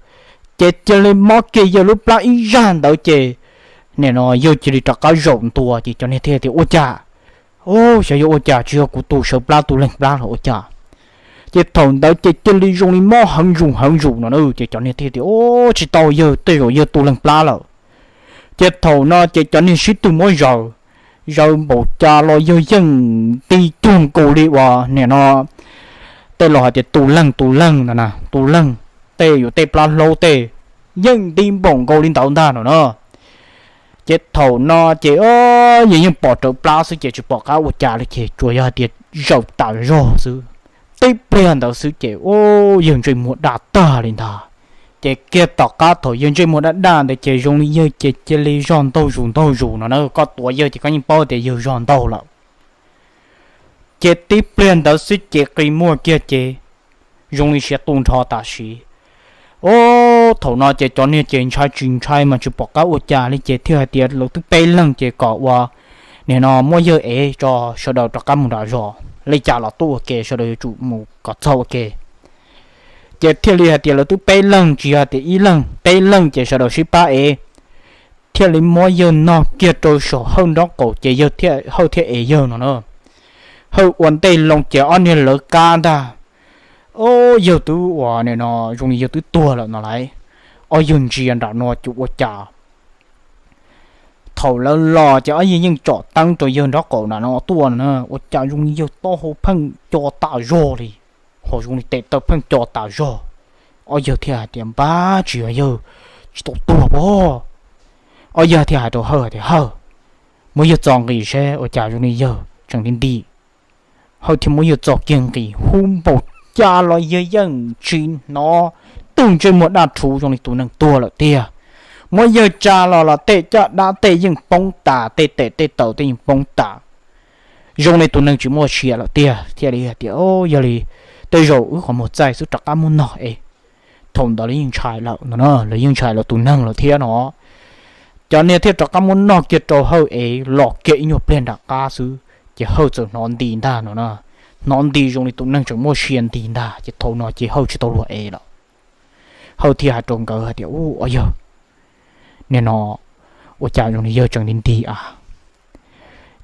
Ces cia li mob kiag yawg lub plab ib zaj ntawd ces nim no yawg cia li rov qab zaum ntua ces cov niag thiaj tias ua cas, xyov yog ua cas tsis yog kuv tu sawv plab tu leeg plab los ua cas. Ces thaum ntawd ces cia li zoo li mob heev zus heev zus no na ces cov niag thiaj tias ua tsis tau yawg tej zaum yawg tu leeg plab lawm. Ces thaum no ces cov niag sib tw muab zaws, zaws npaum cas los yawg yeej nti cuag nkaus li uas nim no tej laus hais tias tu leeg tu leeg ntawd na, tu leeg tej yus tej plab hlaub tej yeej nti npaum nkaus li ntawd ntag no na. Ces thaum no ces yawg yeej pom rawv plab xwb ces tsis pom qab ua cas li ces tsuas yog hais tias zaws tas zog xwb. Tib pliag ntawd xwb ces ub yawg ntsej muag daj tag li ntag. Ces kiag tom qab thaum yawg ntsej muag daj daj ntawd ces zoo li yawg ces cia li zog ntaug zus ntaug zus no na, koj tuav yawg ces koj yeej paub tias yawg zog ntaug lawm. Ces tib pliag ntawd xwb ces qi muag kiag ces zoo li siav tu nrho tam sim. Ub, thaum no ces cov niag ces ntshai tsis ntshai mas tsis pom qab ua cas li ces thiaj hais tias lawv twb peb leeg ces kom ua nim no muab yawg ev tso sawv daws rov qab mus nram zos, li cas los tuaj ua ke sawv daws yuav tsum mus kom txog ua ke. Ces thiaj li hais tias lawv twb peb leeg tsis yog tias ib leeg, peb leeg ces sawv daws sib pab ev. Thiaj li muab yawg nog kiag rau saum Hawj nraub qaum ces yawg, Hawj thiaj ev yawg no na. Hawj ua ntej loo ces ob niag lawv qab ntag. Ub, yawg twb ua nim no zoo li yawg twb tuag lawm no lauj. Ob yawg ntsia nram no ces ua cas thaum lawv los ces ob yawg yeej tsom teeb rau yawg nraub qaum nram no tuaj no na, ua cas zoo li yawg taub hau pheej co tas zog li, ho zoo li tes taw pheej co tas zog. Ob yawg thiaj hais tias npab tsis yog yawg tsis tau tuag pob. Ob yawg thiaj hais rau Hawj hais tias Hawj, muab yawg txo nqis seb ua cas zoo li yawg tseem nti nti. Hawj thiaj muab yawg txo kiag nqis hu npaum cas los yawg yeej tsis hnov, twb ntsej muag daj rhuv zoo li tus neeg tuag lawm tiag. Muab yawg tsa los los tej caj dab tej yeej poob tas, tej tes tej taw tej yeej poob tas, zoo li tus neeg tsis muaj sia lawm tiag. Thiaj li hais tias, Yog li tej zaum wb qhov muag txaij xwb, rov qab muab noj es. Thaum ntawd lawv yeej ntshai lawm no, lawv yeej ntshai lawv tus neeg lawm thiab no. Cov niag thiaj rov qab muab noj kiag rau Hawj es los kiag ib nyuag pliag nram qab xwb, ces Hawj txawm hnov nti ntag no na. Hnov nti zoo li tus neeg tseem muaj sia nti ntag, ces thaum no ces Hawj tsis tau luag ev lawm. Hawj thiaj hais rau nkawd hais tias, Ub, ob yawg, nim no ua cas zoo li yawg tseem nti nti a?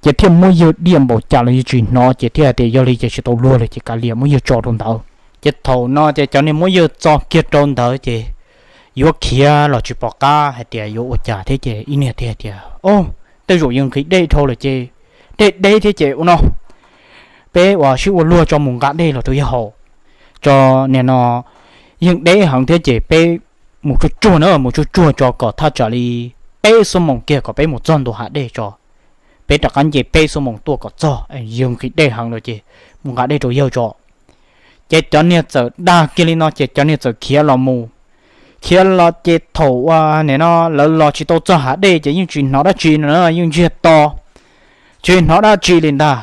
Ces thiaj muab yawg diaj npaum cas los yawg tsis hnov, ces thiaj hais tias, Yog li ces tsis tau luag lawm ces kav liam, muab yawg tso rau ntawd. Ces thaum no ces cov niag muab yawg tso kiag rau ntawd ces yuav khiav los tsis pom qab hais tias yuav ua cas thiab, ces ib niag thiaj hais tias, Ob, tej zaum yawg nqhis dej dhau lawm ces dej deb thiab ces ua no, peb ua sib ua luag tso mus nqa dej los rau yawg haus. Tso, nim no yeej deb heev thiab ces peb mus tsuag tsuag na, mus tsuag tsuag tso kom thaj tsam li peb xuab moos kiag kom peb mus txog ntua hav dej tso. Peb rov qab nce peb xuab moos tuaj kom txog, yawg nqhis dej heev lawm ces mus nqa dej rau yawg tso. Ces cov niag txawm dag kiag li no ces cov niag txawm khiav los mus. Khiav los ces thaum uas nim no lawv los tsis tau txog hav dej ces yeej tsis hnov dab tsi no, yeej ntsiag to, tsis hnov dab tsi li ntag.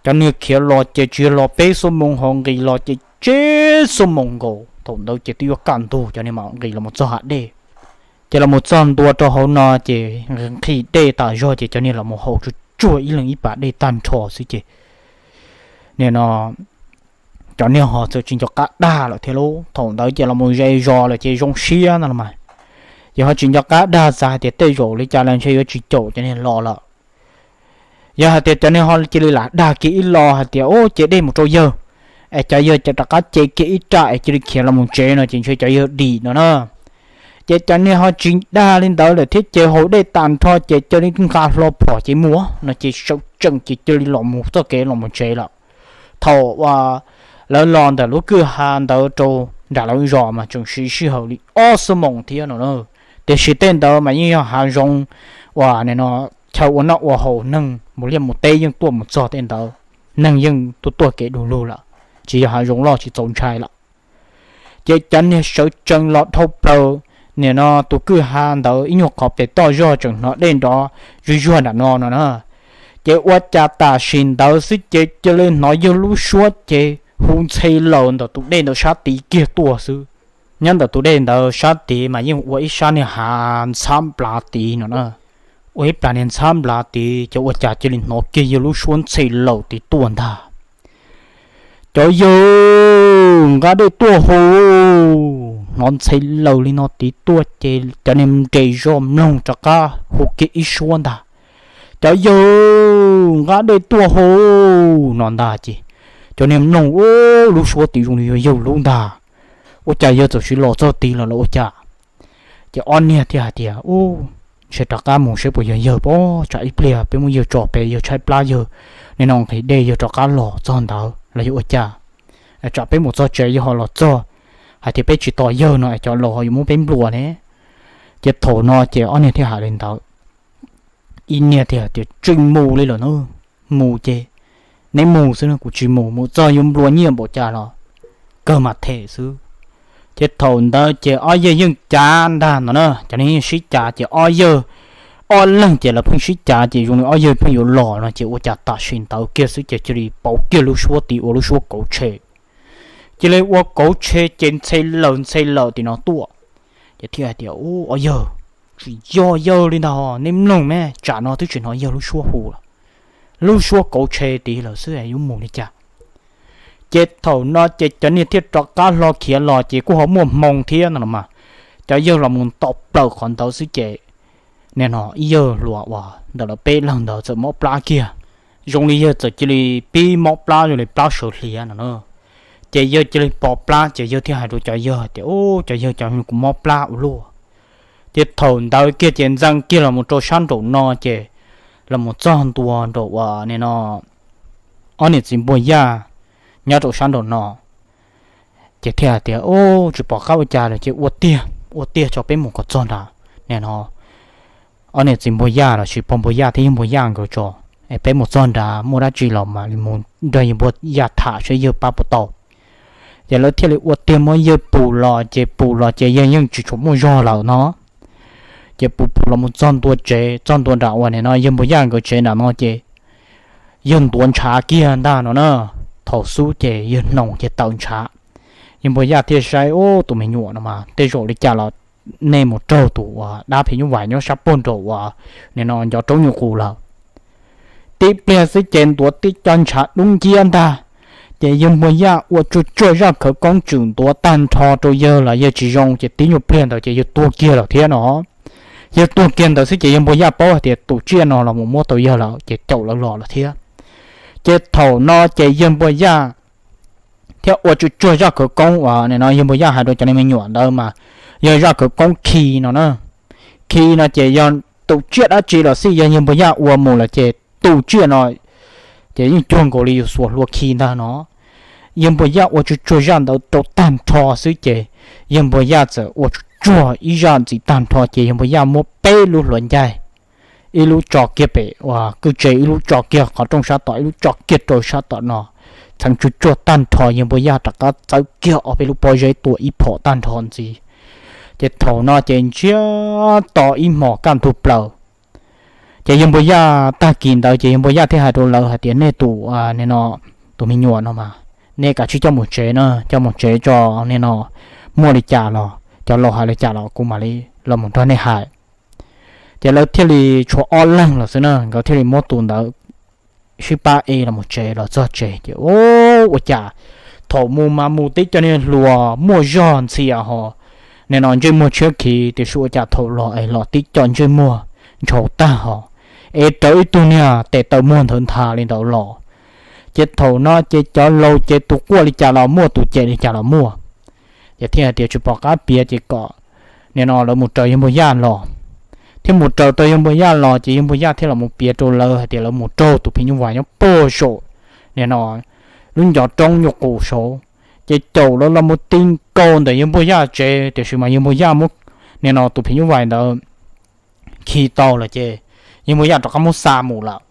Cov niag khiav los ces tsis yog los peb xuab moos hauv, nqis los ces tsib xuab moos nkaus. Thaum ntawd ces twb yuav kaj ntug, cov niag mam nqis los mus txog hav dej. Ces los mus txog ntua rau hauv no ces nqhis dej tas zog ces cov niag los mus haus tsuag tsuag ib leeg ib pas dej tag nrho xwb ces nim no cov niag ho txawm tsis nco qab dag lawm thiab lauj. Thaum ntawd ces los mus ze zos lawm ces zoo siab no los mas, ces ho tsis nco qab dag, xav hais tias tej zaum li cas los ntshe yuav tsis caum cov niag los lawm. Yog hais tias cov niag ho cia li lam dag kiag ib los hais tias, Ub, ce dej mus rau yawg, es cov yawg ces rov qab ce kiag ib raj es cia li khiav los mus tsev no ces ntshe cov yawg dim no na. Ces cov niag ho tsis dag li ntawd lawm thiab ces haus dej tas nrho ces cia li nqa hlo phom ces mus no ces sawv tsees ces cia li los mus txoj kev los mus tsev lawm. Thaum uas lawv los ntawm lub kwj ha ntawd rau nram lawv zos mas tseem siv sij hawm li ob xuab moos thiab no na. Tiam sis tej ntawd mas yeej yog hav zoov uas nim no chaw ua noj ua haus, neeg mus liaj mus teb yeej tuaj mus txog tej ntawd, neeg yeej tuaj tuaj kev du lug lawm, tsis yog hav zoov loj tsis txaus ntshai lawm. Ces cov niag sawv tsees los dhau plaws nim no tus kwj ha ntawd ib nyuag qhov pem toj zog tseem hnov dej nrov zuj zuag nram no no na. Ces ua cas tam sim ntawd xwb ces cia li hnov yawg lub suab ces hu ntxhe laws ntawm tus dej ntawd sab tid kiag tuaj xwb. Nyob ntawm tus dej ntawd sab tid mas yeej ua ib sab niag hav ntxhab nplav tid no na. Ua ib plas niag ntxhab nplav tid ces ua cas cia li hnov kiag yawg lub suab ntxhe laws tid tuaj ntag. Cov yawg, nqa dej tuaj hu. Hnov ntxhe laws li no tid tuaj ces cov niag nres zog mloog rov qab hu kiag ib suab ntag. Cov yawg, nqa dej tuaj hu no ntag ces cov niag mloog, Ub, lub suab tid zoo li yog yawg lub ntag. Ua cas yawg txawm sis los txog tid lawm los ua cas? Ces ob niag thiaj hais tias, Ub, ntshe rov qab mus seb puas yog yawg pob, tsam ib pliag peb muab yawg tso pem yawg tshaib plab yawg, nim no nqhis dej yawg rov qab los txog ntawd los yog ua cas? Tsam peb mus txog tsev yawg ho los txog hais tias peb tsis tos yawg no es cov laus ho yuav muab peb nplua ne. Ces thaum no ces ob niag thiaj hais li ntawd. Ib niag thiaj tias, Tseem mus li lawm na, mus ces neb mus xwb no, kuv tsis mus, mus txog yuav nplua nyiaj npaum cas los kawg mas them xwb. Ces thaum ntawd ces ob yawg yeej cav ntag no na, cov neeg yeej sib cav ces ob yawg, ob leeg ces lawv pheej sib cav ces zoo li ob yawg pheej yuav los no ces ua cas tam sim ntawd kiag xwb ces cia li pauv kiag lub suab tid ua lub suab kauv tshe. Cia li ua kauv tshe ces ntxhe laws ntxhe laws tim no tuaj. Ces thiaj hais tias, Ub, ob yawg, tsis yog yawg li ntag, neb mloog me, tsam no twb tsis hnov yawg lub suab hu lawm, lub suab kauv tshe tid lawm xwb yuav mus li cas? Ces thaum no ces cov niag thiaj rov qab hlo khiav los ces kuj ho muaj hmoo thiab no los mas, cov yawg los mus nto plaws qhov ntawd xwb ces nim no ib yawg hluas uas ntawm lawv peb leeg ntawd txawm mob plab kiag, zoo li yawg txawm cia li pib mob plab zoo li plab sawv hliav no na. Ces yawg cia li pos plab ces yawg thiaj hais rau cov yawg tias, Ub, cov yawg, cov kuv mob plab ua luaj. Ces thaum ntawd kiag ces ntxeev kiag los mus rau sab nraum no ces los mus txog ntua nraum uas nim no ob niam txiv npua yaj nyob rau sab nraum no. Ces thiaj hais tias, Ub, tsis pom qab ua cas lawm ces ua tiag, ua tiag tso peb mus kom txog nrad. Nim no ob niam txiv npua yaj los sis pog npua yaj thiab yawg npua yaj nkawd tso, es peb mus txog nrad muaj dab tsi los mam li mus nrog yawg npua yaj tham saib yawg pab puas tau. Ces lawv thiaj li ua tiag muab yawg pus los ces pus los ces yawg yeej tsis tshua muaj zog lawm no. Ces puv puv los mus txog ntua tsev, txog ntua nram uas nim no yawg Npuag Yaj nkawd tsev nram no ces yawg ntuav ntshav kiag ntag no na. Thaum xub ces yawg hnoos ces tawm ntshav. Yawg Npuag Yaj thiaj saib, Ub, tus me nyuam no mas tej zaum li cas los nej mus raug tus uas dab phim nyuj vais nyob sab puag nraum uas nim no ncov roob nyuj qus lawm. Tib pliag xwb ces ntuav tib co ntshav dub nciab ntag. Ces yawg Npuag Yaj ua tsuag tsuag zaj khawv koob tswm ntuav tag nrho rau yawg los yawg tsis zoo ces tib nyuag pliag ntawd ces yawg tuag kiag lawm thiab no. Yawg tuag kiag ntawd xwb ces yawg Npuag Yaj paub hais tias tus tsiaj no los mus muab tau yawg lawm ces caum lawv los lawm thiab. Ces thaum no ces yawg Npuag Yaj thiab ua tsuag tsuag zaj khawv koob uas nim no yawg Npuag Yaj hais rau cov me nyuam ntawd mas yog zaj khawv koob khi no na. Khi no ces yog tus tsiaj dab tsi los xij yog yawg Npuag Yaj ua mus lawm ces tus tsiaj no ces yeej cuag nkaus li yus xuas hlua khi ntag no. Yawg Npuag Yaj ua tsuag tsuag zaj ntawd rau tag nrho xwb ces yawg Npuag Yaj txawm ua tsuag tsuag ib zaj ntxiv tag nrho ces yawg Npuag Yaj muab peb lub hlua ncaig, ib lub tso kiag pem uas kwj tse, ib lub tso kiag qhov rooj sab tom, ib lub tso kiag rau sab tom no, txheev tsuag tsuag tag nrho yawg Npuag Yaj rov qab txawb kiag ob peb lub pob zeb tua ib phom tag nrho ntxiv. Ces thaum no ces ntsiag to ib hmos kaj ntug plaws. Ces yawg Npuag Yaj tag kis ntawd ces yawg Npuag Yaj thiaj hais rau lawv hais tias, Nej tus, nim no, tus me nyuam no mas nej kav tsij coj mus tsev na, coj mus tsev tso, nim no muaj li cas los cov laus hais li cas los kuv mam li los mus nrog nej hais. Ces lawv thiaj li tshuav ob leeg los xwb na, nkawd thiaj li muab tus ntawd sib pab es los mus tsev. Los txog tsev ces ua cas thaum mus mas mus tib co niag hluas muaj zog ntxhias ho, nim no ntsej muag tshiab khiv, tiam sis ua cas thaum los es los tib co ntsej muag ntshaus tag ho, es rawv ib tug niag tes taw muag nthawv nthav li ntawd los. Ces thaum no ces cov laus ces tus quaj li cas los muaj, tus cem li cas los muaj. Ces thiaj hais tias tsis pom qab piav ces kom nim no lawv mus raws yawg Npuag Yaj los. Thiaj mus raws tau yawg Npuag Yaj los ces yawg Npuag Yaj thiaj los mus piav rau lawv hais tias lawv mus raug tus phim nyuj vais nyob puag saum nim no lub ncov roob nyuj qus saud. Ces caum lawv los mus ti nkaus ntawm yawg Npuag Yaj tsev, tiam sis mas yawg Npuag Yaj muab nim no tus phim nyuj vais ntawd khi tau lawm ces yawg Npuag Yaj rov qab muab xa mus lawm.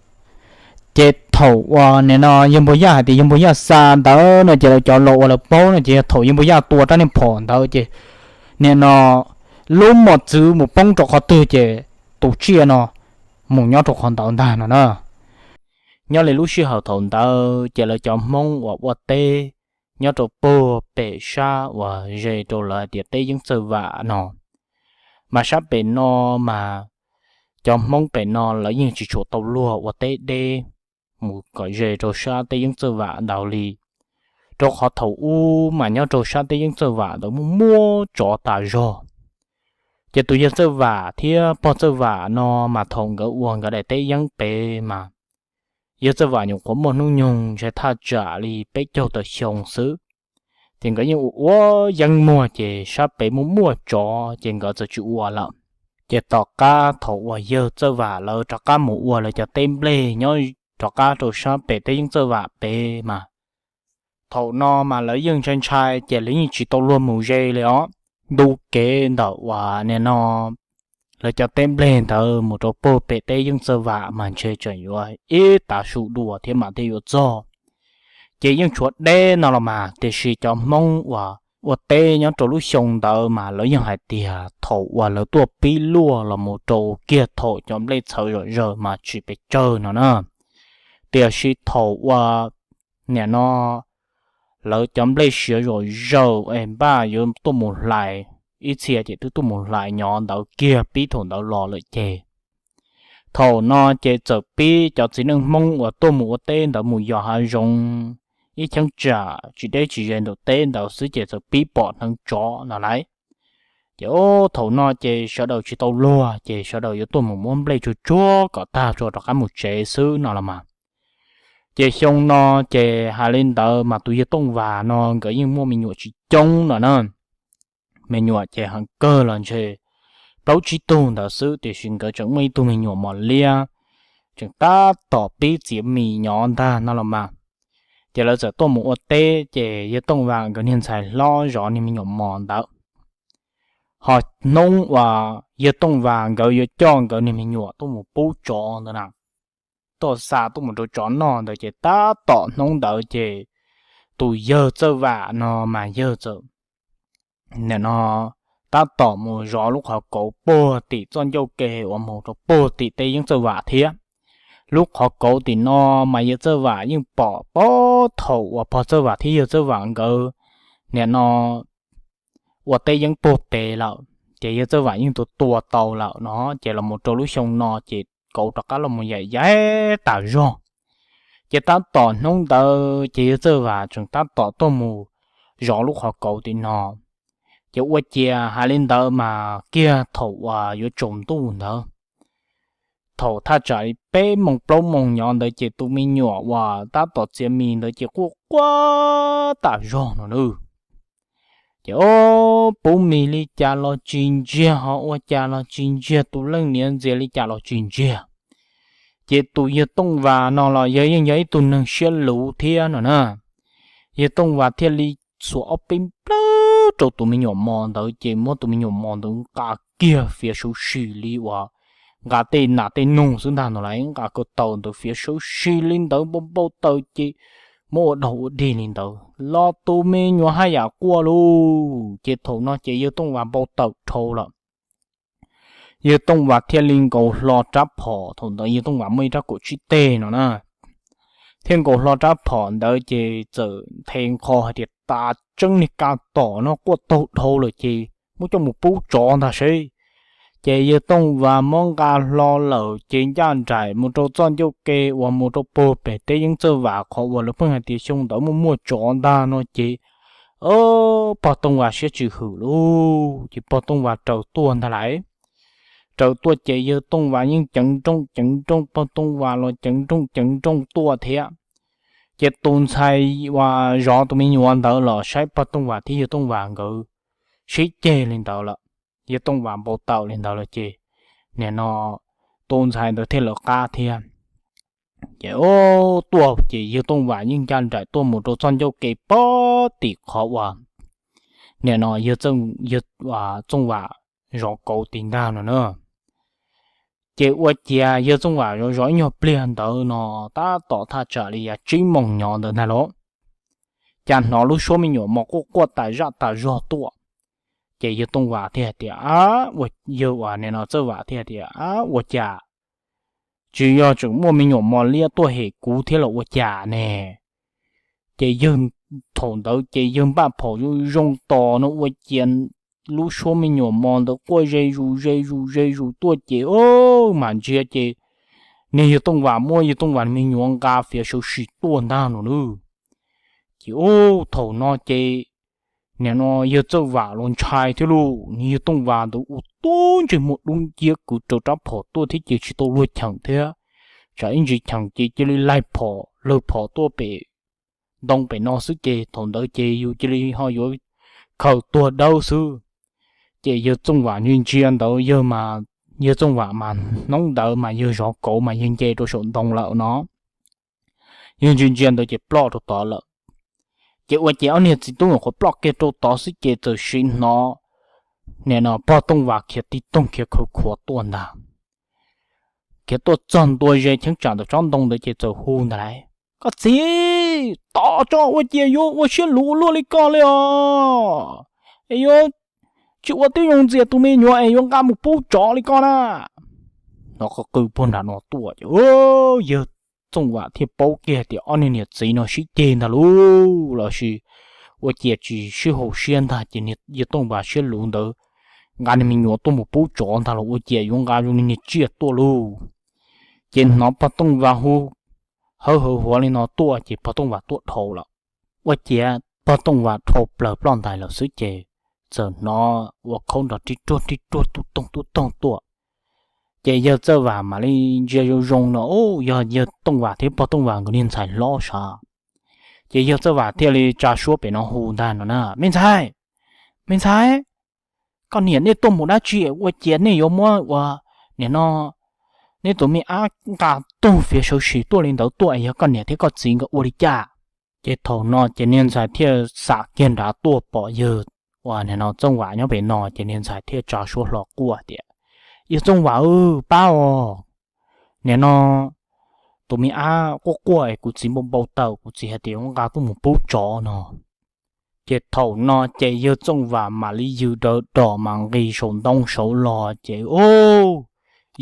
Ces thaum uas nim no yawg Npuag Yaj hais tias yawg Npuag Yaj xa ntawd no ces lawv cov laus uas lawv paub no ces yog thaum yawg Npuag Yaj tua rab niag phom ntawd ces nim no lub mos txwv mus poob rau qhov twg ces tus tsiaj no mus nyob rau qhov ntawd ntag no na. Nyob li lub sij hawm thaum ntawd ces lawv cov Hmoob uas ua teb nyob rau puag pem sab uas ze rau lawv hais tias teb Yeeb Txawj Vam no, mas sab pem no mas cov Hmoob pem no lawv yeej tsis tshua tau luag ua teb deb mus kom ze rau sab teb Yeeb Txawj Vam ntawd li, rau qhov thaum ub mas nyob rau sab teb Yeeb Txawj Vam ntawd muaj muaj tsov tas zog. Ces tus yawg Txawj Vam thiab pog Txawj Vam no mas thaum nkawd ua nkawd daim teb yeeb pem mas yawg Txawj Vam nyuam qhuav muaj hnub nyoog ntshe thaj tsam li peb caug tawm xyoo xwb. Ces nkawd yeej ua ua yeeb muag ces sab pem muaj muaj tsov ces nkawd txawm tsis ua lawm. Ces tom qab thaum uas yawg Txawj Vam lawv rov qab mus ua lawv cov teb nplej nyob rov qab rau sab pem teb Yeeb Txawj Vam pem mas thaum no mas lawv yeej ntshai ntshai ces lawv yeej tsis tau luag mus ze li os. Ntu kev ntawm uas nim no lawv cov teb nplej ntawd mus rau puag pem teb Yeeb Txawj Vam mas ntshe tseem yuav ib tav su dua thiab mam thiaj yuav txog. Ces yeej tshuav deb no los mas, tiam sis cov Hmoob uas ua teb nyob rau lub xyoo ntawd mas lawv yeej hais tias thaum uas lawv tuaj pib luaj los mus rau kiag thaum cov nplej txhawv zom zaws mas tsis pes tsawg no na. Tiam sis thaum uas nim no lawv cov nplej siav zom zaws es npaj yuav tuaj mus hlais, ib txhia ces twb tuaj mus hlais nyob ntawd kiag pib thaum ntawd los lawm ces thaum no ces txawm pib cov txiv neej Hmoob uas tuaj mus ua teb ntawd mus yos hav zoov, ib cheeb tsam tsis deb tsis ze ntawm teb ntawd xwb ces txawm pib pom hneev tsov no lawm. Ces thaum no ces sawv daws tsis tau luag ces sawv daws yuav tuaj mus muab nplej tsuag tsuag kom tag tso rov qab mus tsev xwb no los mas. Ces xyoo no ces hais li ntawd mas tus yawg Tooj Vas no nkawd yeej muaj me nyuam tsis coob no na. Me nyuam ces heev kawg los ntshe plaub tsib tug ntawd xwb, tiam sis nkawd tseem muaj ib tug me nyuam mos liab tseem tab tom pib txiav mis nyob ntag no los mas. Ces lawv txawm tuaj mus ua teb ces yawg Tooj Vas nkawd niag ntxhais hlob zov niag me nyuam mos ntawd. Ho hnub uas yawg Tooj Vas nkawd yuav coj nkawd niag me nyuam tuaj mus pub tsov ntawd na, tuaj xa tuaj mus rau tsov noj ntawd ces tab tom hnub ntawd ces tus yawg Txawj Vam no mas yawg txawm nim no tab tom mus zov lub qhov kauv puag tim txoj ncauj ke uas mus rau puag tim tej yeeb txawj vam thiab. Lub qhov kauv tim no mas yawg txawj vam yeej pom puag thaum uas pog txawj vam thiab yawg txawj vam nkawd nim no ua teb yeeb puag pem lawm ces yawg txawj vam yeej tua tua tau lawm no, ces los mus rau lub xyoo no ces kauv rov qab los mus yaim yaim tas zog. Ces tab tom hnub ntawd ces yawg txawj vam tseem tab tom tuaj mus zov lub qhov kauv tim no. Ces ua ciav hais li ntawd mas kiag thaum uas yuav tsaus ntuj ntawd, thaum thaj tsam li peb moos plaub moos nyob ntawd ces tus me nyuam uas tab tom txiav mis ntawd ces quaj quaj tas zog no na. Ces o, pub mis li cas los tsis ntsiag, ho ua cas los tsis ntsiag, tus leej niam ntxias li cas los tsis ntsiag. Ces tus yawg Tooj Vas no los yawg yeej yog ib tug neeg siab luv thiab no na. Yawg Tooj Vas thiaj li xuas ob peb nplawg rau tus me nyuam mos ntawd ces muab tus me nyuam mos ntawd nqa kiag fiav sawv sim li uas nqa tej nas tej noog xwb ntag no las, nqa ko taw ntawd fiav sawv sim li ntawd npau npau taws ces muab ua daug ua dig li ntawd los tus me nyuam haj yam quaj lauj. Ces thaum no ces yawg Tooj Vas npau taws dhau lawm. Yawg Tooj Vas thiaj li nkaus hlo rab phom, thaum ntawd yawg Tooj Vas muaj ib rab kaum tsib teg no na, thiaj nkaus hlo rab phom ntawd ces txawm nthe nqho hais tias, tas tseeb niag ka tom no quaj taug dhau lawm ces muab coj mus pub tsov ntag seb. Ces yawg Tooj Vas muab nqa hlo lawm ces ncaj nraim mus rau txoj ncauj ke uas mus rau puag pem teb yeeb txawj vam qhov uas lawv pheej hais tias xyoo ntawd muaj muaj tsov ntag no ces pog Tooj Vas siab tsis hwm lauj, ces pog Tooj Vas raws tuaj ntag lauj. Raws tuaj ces yawg Tooj Vas yeej ceev nrooj ceev nrooj, pog Tooj Vas los ceev nrooj ceev nrooj tuaj thiab. Ces tus ntxhais uas zov tus me nyuam ntawd los saib pog Tooj Vas thiab yawg Tooj Vas nkawd sib ceg li ntawd lawm, yawg Tooj Vas npau taws li ntawd lawm ces nim no tus ntxhais ntawd thiaj lawv qab thiab. Ces o, tuaj ces yawg Tooj Vas yeej ncaj nraim tuaj mus rau txoj ncauj ke puag tim qhov uas nim no yawg Tooj Vas zov kauv tim ntag no na. Ces ua ciav yawg Tooj Vas zov zov ib nyuag pliag ntawd no tab tom thaj tsam li yav tsib moos nyob ntawd ntag lauj, cas hnov lub suab me nyuam mos quaj quaj tas zaj tas zog tuaj. Ces yawg Tooj Vas thiaj hais tias, yawg uas nim no Txawj Vam thiaj tias, ab, ua cas tsis yog tseem muaj me nyuam mos liab tuaj hem kuv thiab los ua cas ne? Ces yawg, thaum ntawd ces yawg npaj phom zoo zoo tos no ua ciav lub suab me nyuam mos ntawd quaj ze zus ze zus ze zus tuaj ces o, mam ntsia ces niag yawg Tooj Vam muab yawg Tooj Vam me nyuam nqa fiav sawv sim tuaj ntag no nawb. Ces o, thaum no ces nim no yawg Txawj Vam los ntshai thiab lauj, niag yawg Tooj Vam ntawd ua tub ntsej muag dub nciab kwv rau rab phom tuaj thiab ces tsis tau luag cheem thiab, tsam ib ntsis cheem ces cia li laig phom lawg phom tuaj pem ntoo pem no xwb ces thaum ntawd ces yus cia li ho yuav khaws tuag dawb xwb. Ces yawg Txooj Vam ntsia ntsia ntawd, yawg Txooj Vam mas hnub ntawd mas yawg zov kauv mas yawg nce rau saum ntoo lawm no, yawg ntsia ntsia ntawd ces ploj rau tod lawm. Ces ua ces ob niag txiv tub nyuam qhuav ploj kiag rau tod xwb ces txawm sim hnov nim no pog Tooj Vam khiav tib toog khiav khaws khuav tuaj ntag. Khiav tuaj txog ntua ze cheeb tsam ntawm tsob ntoo ntawd ces txawm hu ntag lauj, koj txiv, tos tso, ua ciav yuav ua siab luv ua luaj li koj li os, es yuav tsis ua tib zoo ntxias tus me nyuam es yuav nqa mus pub tsov li koj na. Hnov qw qw puag nram no tuaj ces yawg Txooj Vam thiaj paub kiag tias ob niag niam txiv no sib ceg ntag lauj, los sis ua ciav tsis sib haum siab ntag ces yawg Tooj Vam siab luv ntawd nqa niag me nyuam tuaj mus pub tsov ntag los ua ciav yuav nqa zoo li niag tsiaj tuaj lauj. Ces hnov pog Tooj Vam hu hawv hawv huav li no tuaj ces pog Tooj Vam tuaj dhau lawm. Ua ciav pog Tooj Vam dhau plaws ploj ntais lawm xwb ces txawm hnov ua khaub nrov rib ruag rib ruag tub toog tub toog tuaj. Ces yawg Txawj Vam mam li ntsia zoo zoo no, yog yawg Tooj Vam thiab pog Tooj Vam nkawd niag ntxhais hlob sav. Ces yawg Txawj Vam thiaj li tsa suab pem no hu ntag no na, me ntxhais, me ntxhais, koj niam nej tuaj mus dab tsi ua ciav nej yuav muab ua, nim no nej tus me ab nqa tug fiav sawv sim tuaj li ntawd tuaj es yog koj niam thiab koj txiv nkawd ua li cas? Ces thaum no ces niag ntxhais thiaj xam kiag nrad tuaj pom yawg uas nim no Txooj Vam nyob pem no ces niag ntxhais thiaj tsa suab hlo quaj tias, yawg Txooj Vam, pab os, nim no tus me ab quaj quaj es kuv txiv npau npau taws, kuv txiv hais tias yuav nqa tuaj mus pub tsov no. Ces thaum no ces yawg Txooj Vam mam li ywg daws dom mas nqis saum ntoo saud los ces, o,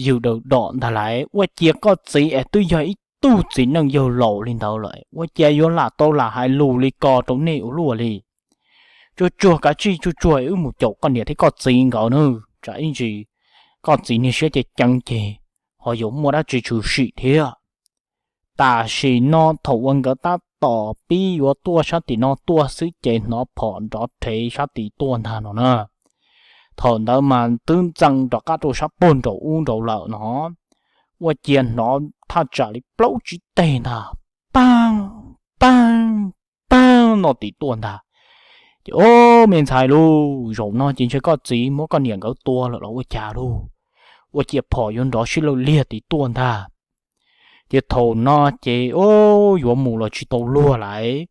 ywg daws dom ntag lauj, ua cas koj txiv es twb yog ib tug txiv neej yawg laus li ntawd lawm, ua cas yuav lam tau lam hais lus li ko rau nej ua luaj li. Tsuag tsuag kav tsij tsuag tsuag wb mus caum koj niam thiab koj txiv nkawd na, tsam ib ntsis koj txiv niag siab ceev ceev ces ho yuav muaj dab tsi tshwm sim thiab. Tam sim no thaum uas nkawd tab tom pib yuav tuaj sab tim no tuaj xwb ces hnov phom nrov rhev sab tid tuaj ntag no na. Thaum ntawd mas twb ntxeev rov qab rau sab puag nraum ub nraud lawm no, ua cas hnov thaj tsam li plaub tsib teg ntag, paag, paag, paag no tim tuaj ntag. Ces, o, me ntxhais lauj, zaum no ces ntshe koj txiv muab koj niam nkawd tua lawm los ua cas lauj, ua cas phom yuav nrov sib lawj liag tim tuaj ntag. Ces thaum no ces, o, yuav mus los tsis tau luag lawm,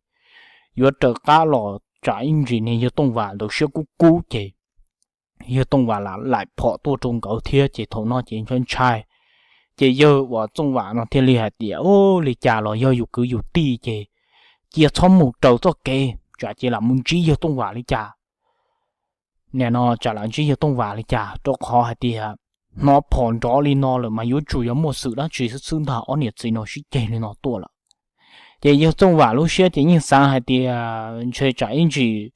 yuav raws qab los tsam ib ntsis niag yawg Tooj Vam ntawd siab kub kub ces yawg Tooj Vam lam laim phom tuaj rau nkawd thiab ces thaum no ces ntshai ntshai. Ces yawg uas Txooj Vam no thiaj li hais tias, u, li cas los yog yus kwv yus tij ces cia txhob mus raws txoj kev, tsam ces lam mus ntsib yawg Tooj Vam li cas. Nim no tsam lam ntsib yawg Tooj Vam li cas, rau qhov hais tias hnov phom nrov li no lawm mas yuav tsum yog muaj xwm dab tsi xwb xwb ntag, ob niam txiv no sib ceg li no tuaj lawm. Ces yawg Txooj Vam lub siab ces yeej xav hais tias ntshe tsam ib ntsis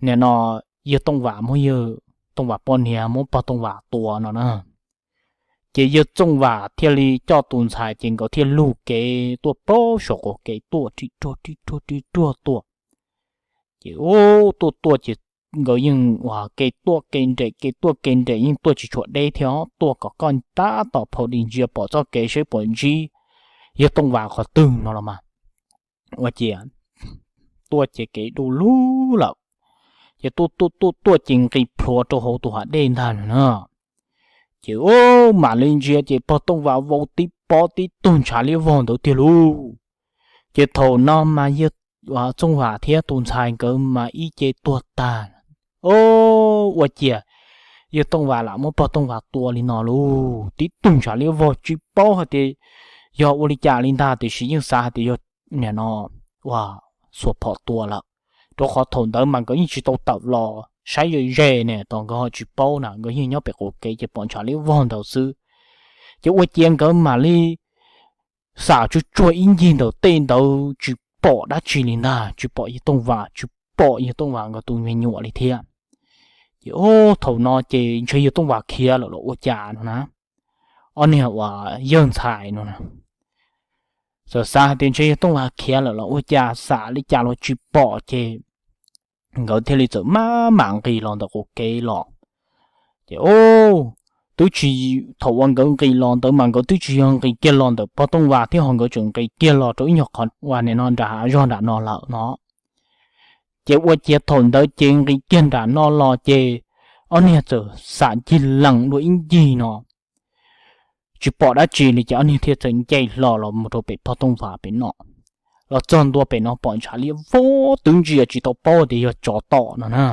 nim no yawg Tooj Vam muab yawg Tooj Vam poj niam muab pog Tooj Vam tua no na. Ces yawg Txooj Vam thiaj li coj tus ntxhais ces nkawd thiaj lug kev tuaj pab saum qaum kev tuaj ri ruag ri ruag ri ruag tuaj. Ces, u, tuaj tuaj ces nkawd yeej ua ke tuaj ke nres ke tuaj ke nres yeej tuaj tsis tshua deb thiab, tuaj kom koj tab tom phau di ntsia pom txoj kev seb puas ntsib yawg Tooj Vam qhov twg no los mas. Ua ciav tuaj ces kev du lug lawm, ces tuaj tuaj tuaj tuaj ces nqis plhuav rau hauv tus hav dej ntag no na. Ces, u, mam li ntsia ces pog Tooj Vam vau tib pob tib tug ntshav liab vog ntawd tiag lauj. Ces thaum no mas yawg Txooj Vam thiab tus ntxhais nkawd mas ib ce tuag tag. O, ua ciav yawg Tooj Vam lam muab pog Tooj Vam tua li no lauj, tib tug ntshav liab vog tsis paub hais tias yog ua li cas li ntag, tiam sis yeej xav hais tias yog nim no ua xuas phom tua lawm, rau qhov thaum ntawd mas nkawd yeej tsis tau tawm los saib ze ze ne, tos nkawd ho tsis paub na, nkawd yeej nyob pem qaum kev ces pom ntshav liab vog ntawd xwb. Ces ua ciav nkawd mam li xam tsuag tsuag ib ncig ntawm tej ntawd tsis pom dab tsi li ntag, tsis pom yawg Tooj Vam, tsis pom yawg Tooj Vam nkawd tus me nyuam li thiab. Ces, o, thaum no ces ntshe yawg Tooj Vam khiav lawm los ua cas no na. Ob niag uas yawg ntxhais no na, txawm xav hais tias ntshe yawg Tooj Vam khiav lawm los ua cas, xam li cas los tsis pom ces nkawd thiaj li txawm maj mam nqis los ntawm qaum kev los. Ces, o, twb tsis, thaum uas nkawd nqis los ntawd mas nkawd twb tsis yog nqis kiag los ntawm pog Tooj Vam thiab, ho nkawd tseem nqis kiag los rau ib nyuag qhov uas nim no nram hav zog nram no lawm no. Ces ua ciav thaum ntawd ces nqis kiag nram no los ces ob niag txawm xam ncig lees dua ib ncig no, tsis pom dab tsi li ces ob niag thiaj txawm nce hlo los mus rau pem pog Tooj Vam pem no. Los txog ntua pem no pom ntshav liab vog twb ntsia tsis tau paub tias yog tsov tom no na.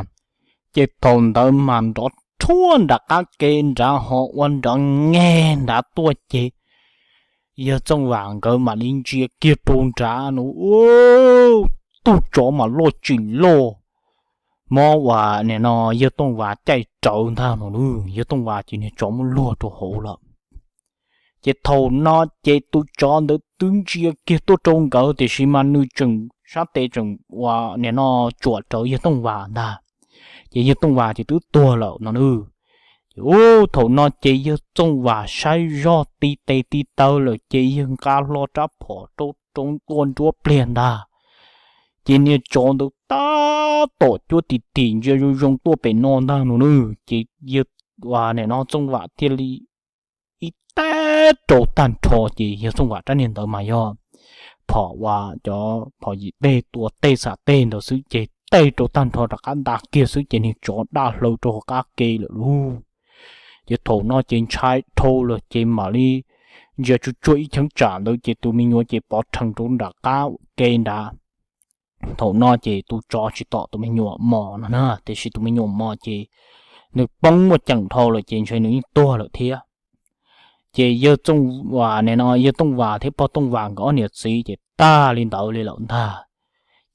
Ces thaum ntawd mas nrov rhuaj nram qab ke nrad ho ua nrov nge nrad tuaj ces yawg Txooj Vam nkawd mam li ntsia kiag rau nrad no, tug tsov mas loj tsis loj, mob uas nim no yawg Tooj Vam caij rawv ntag no. Yawg Tooj Vam ces niag tsov muab luag rau hauv lawm. Ces thaum no ces tus tsov ntawd twb ntsia kiag tuaj rau nkawd tiam sis mas nws tseem sab tes tseem uas nim no tsuam rawv yawg Tooj Vam ntag. Ces yawg Tooj Vam ces twb tuag lawm no na. Ces, u, thaum no ces yawg Txooj Vam saib zoj ti tes ti taw lawm ces yawg nqa hlo rab phom rau roob tuaj nruab pliag ntag. Ces niag tsov ntawd tab tom cuab tim tim ntsia zoo zoo tuaj pem no ntag no na. Ces yawg, uas nim no Txooj Vam thiaj li ib teg rau tag nrho ces yawg Txooj Vam rab niag ntawd mas yog phom uas cov phom yim teg tua tej xam teg ntawd xwb ces teg rau tag nrho rov qab nta kiag xwb ces niag tsov daj hlaws rau hauv qab ke lawm lauj. Ces thaum no ces ntshai dhau lawm ces mam li ntsia tsuag tsuag ib cheeb tsam ntawd ces tus me nyuam ces pov rhees rau nram qab ke nrad. Thaum no ces tus tsov tsis tom tus me nyuam mos no na, tiam sis tus me nyuam mos ces nws poob muaj ceem dhau lawm ces ntshe nws yeej tuag lawm thiab. Ces yawg Txooj Vam nim no yawg Tooj Vam thiab pog Tooj Vam nkawd ob niam txiv ces tag li ntawd li lawm ntag.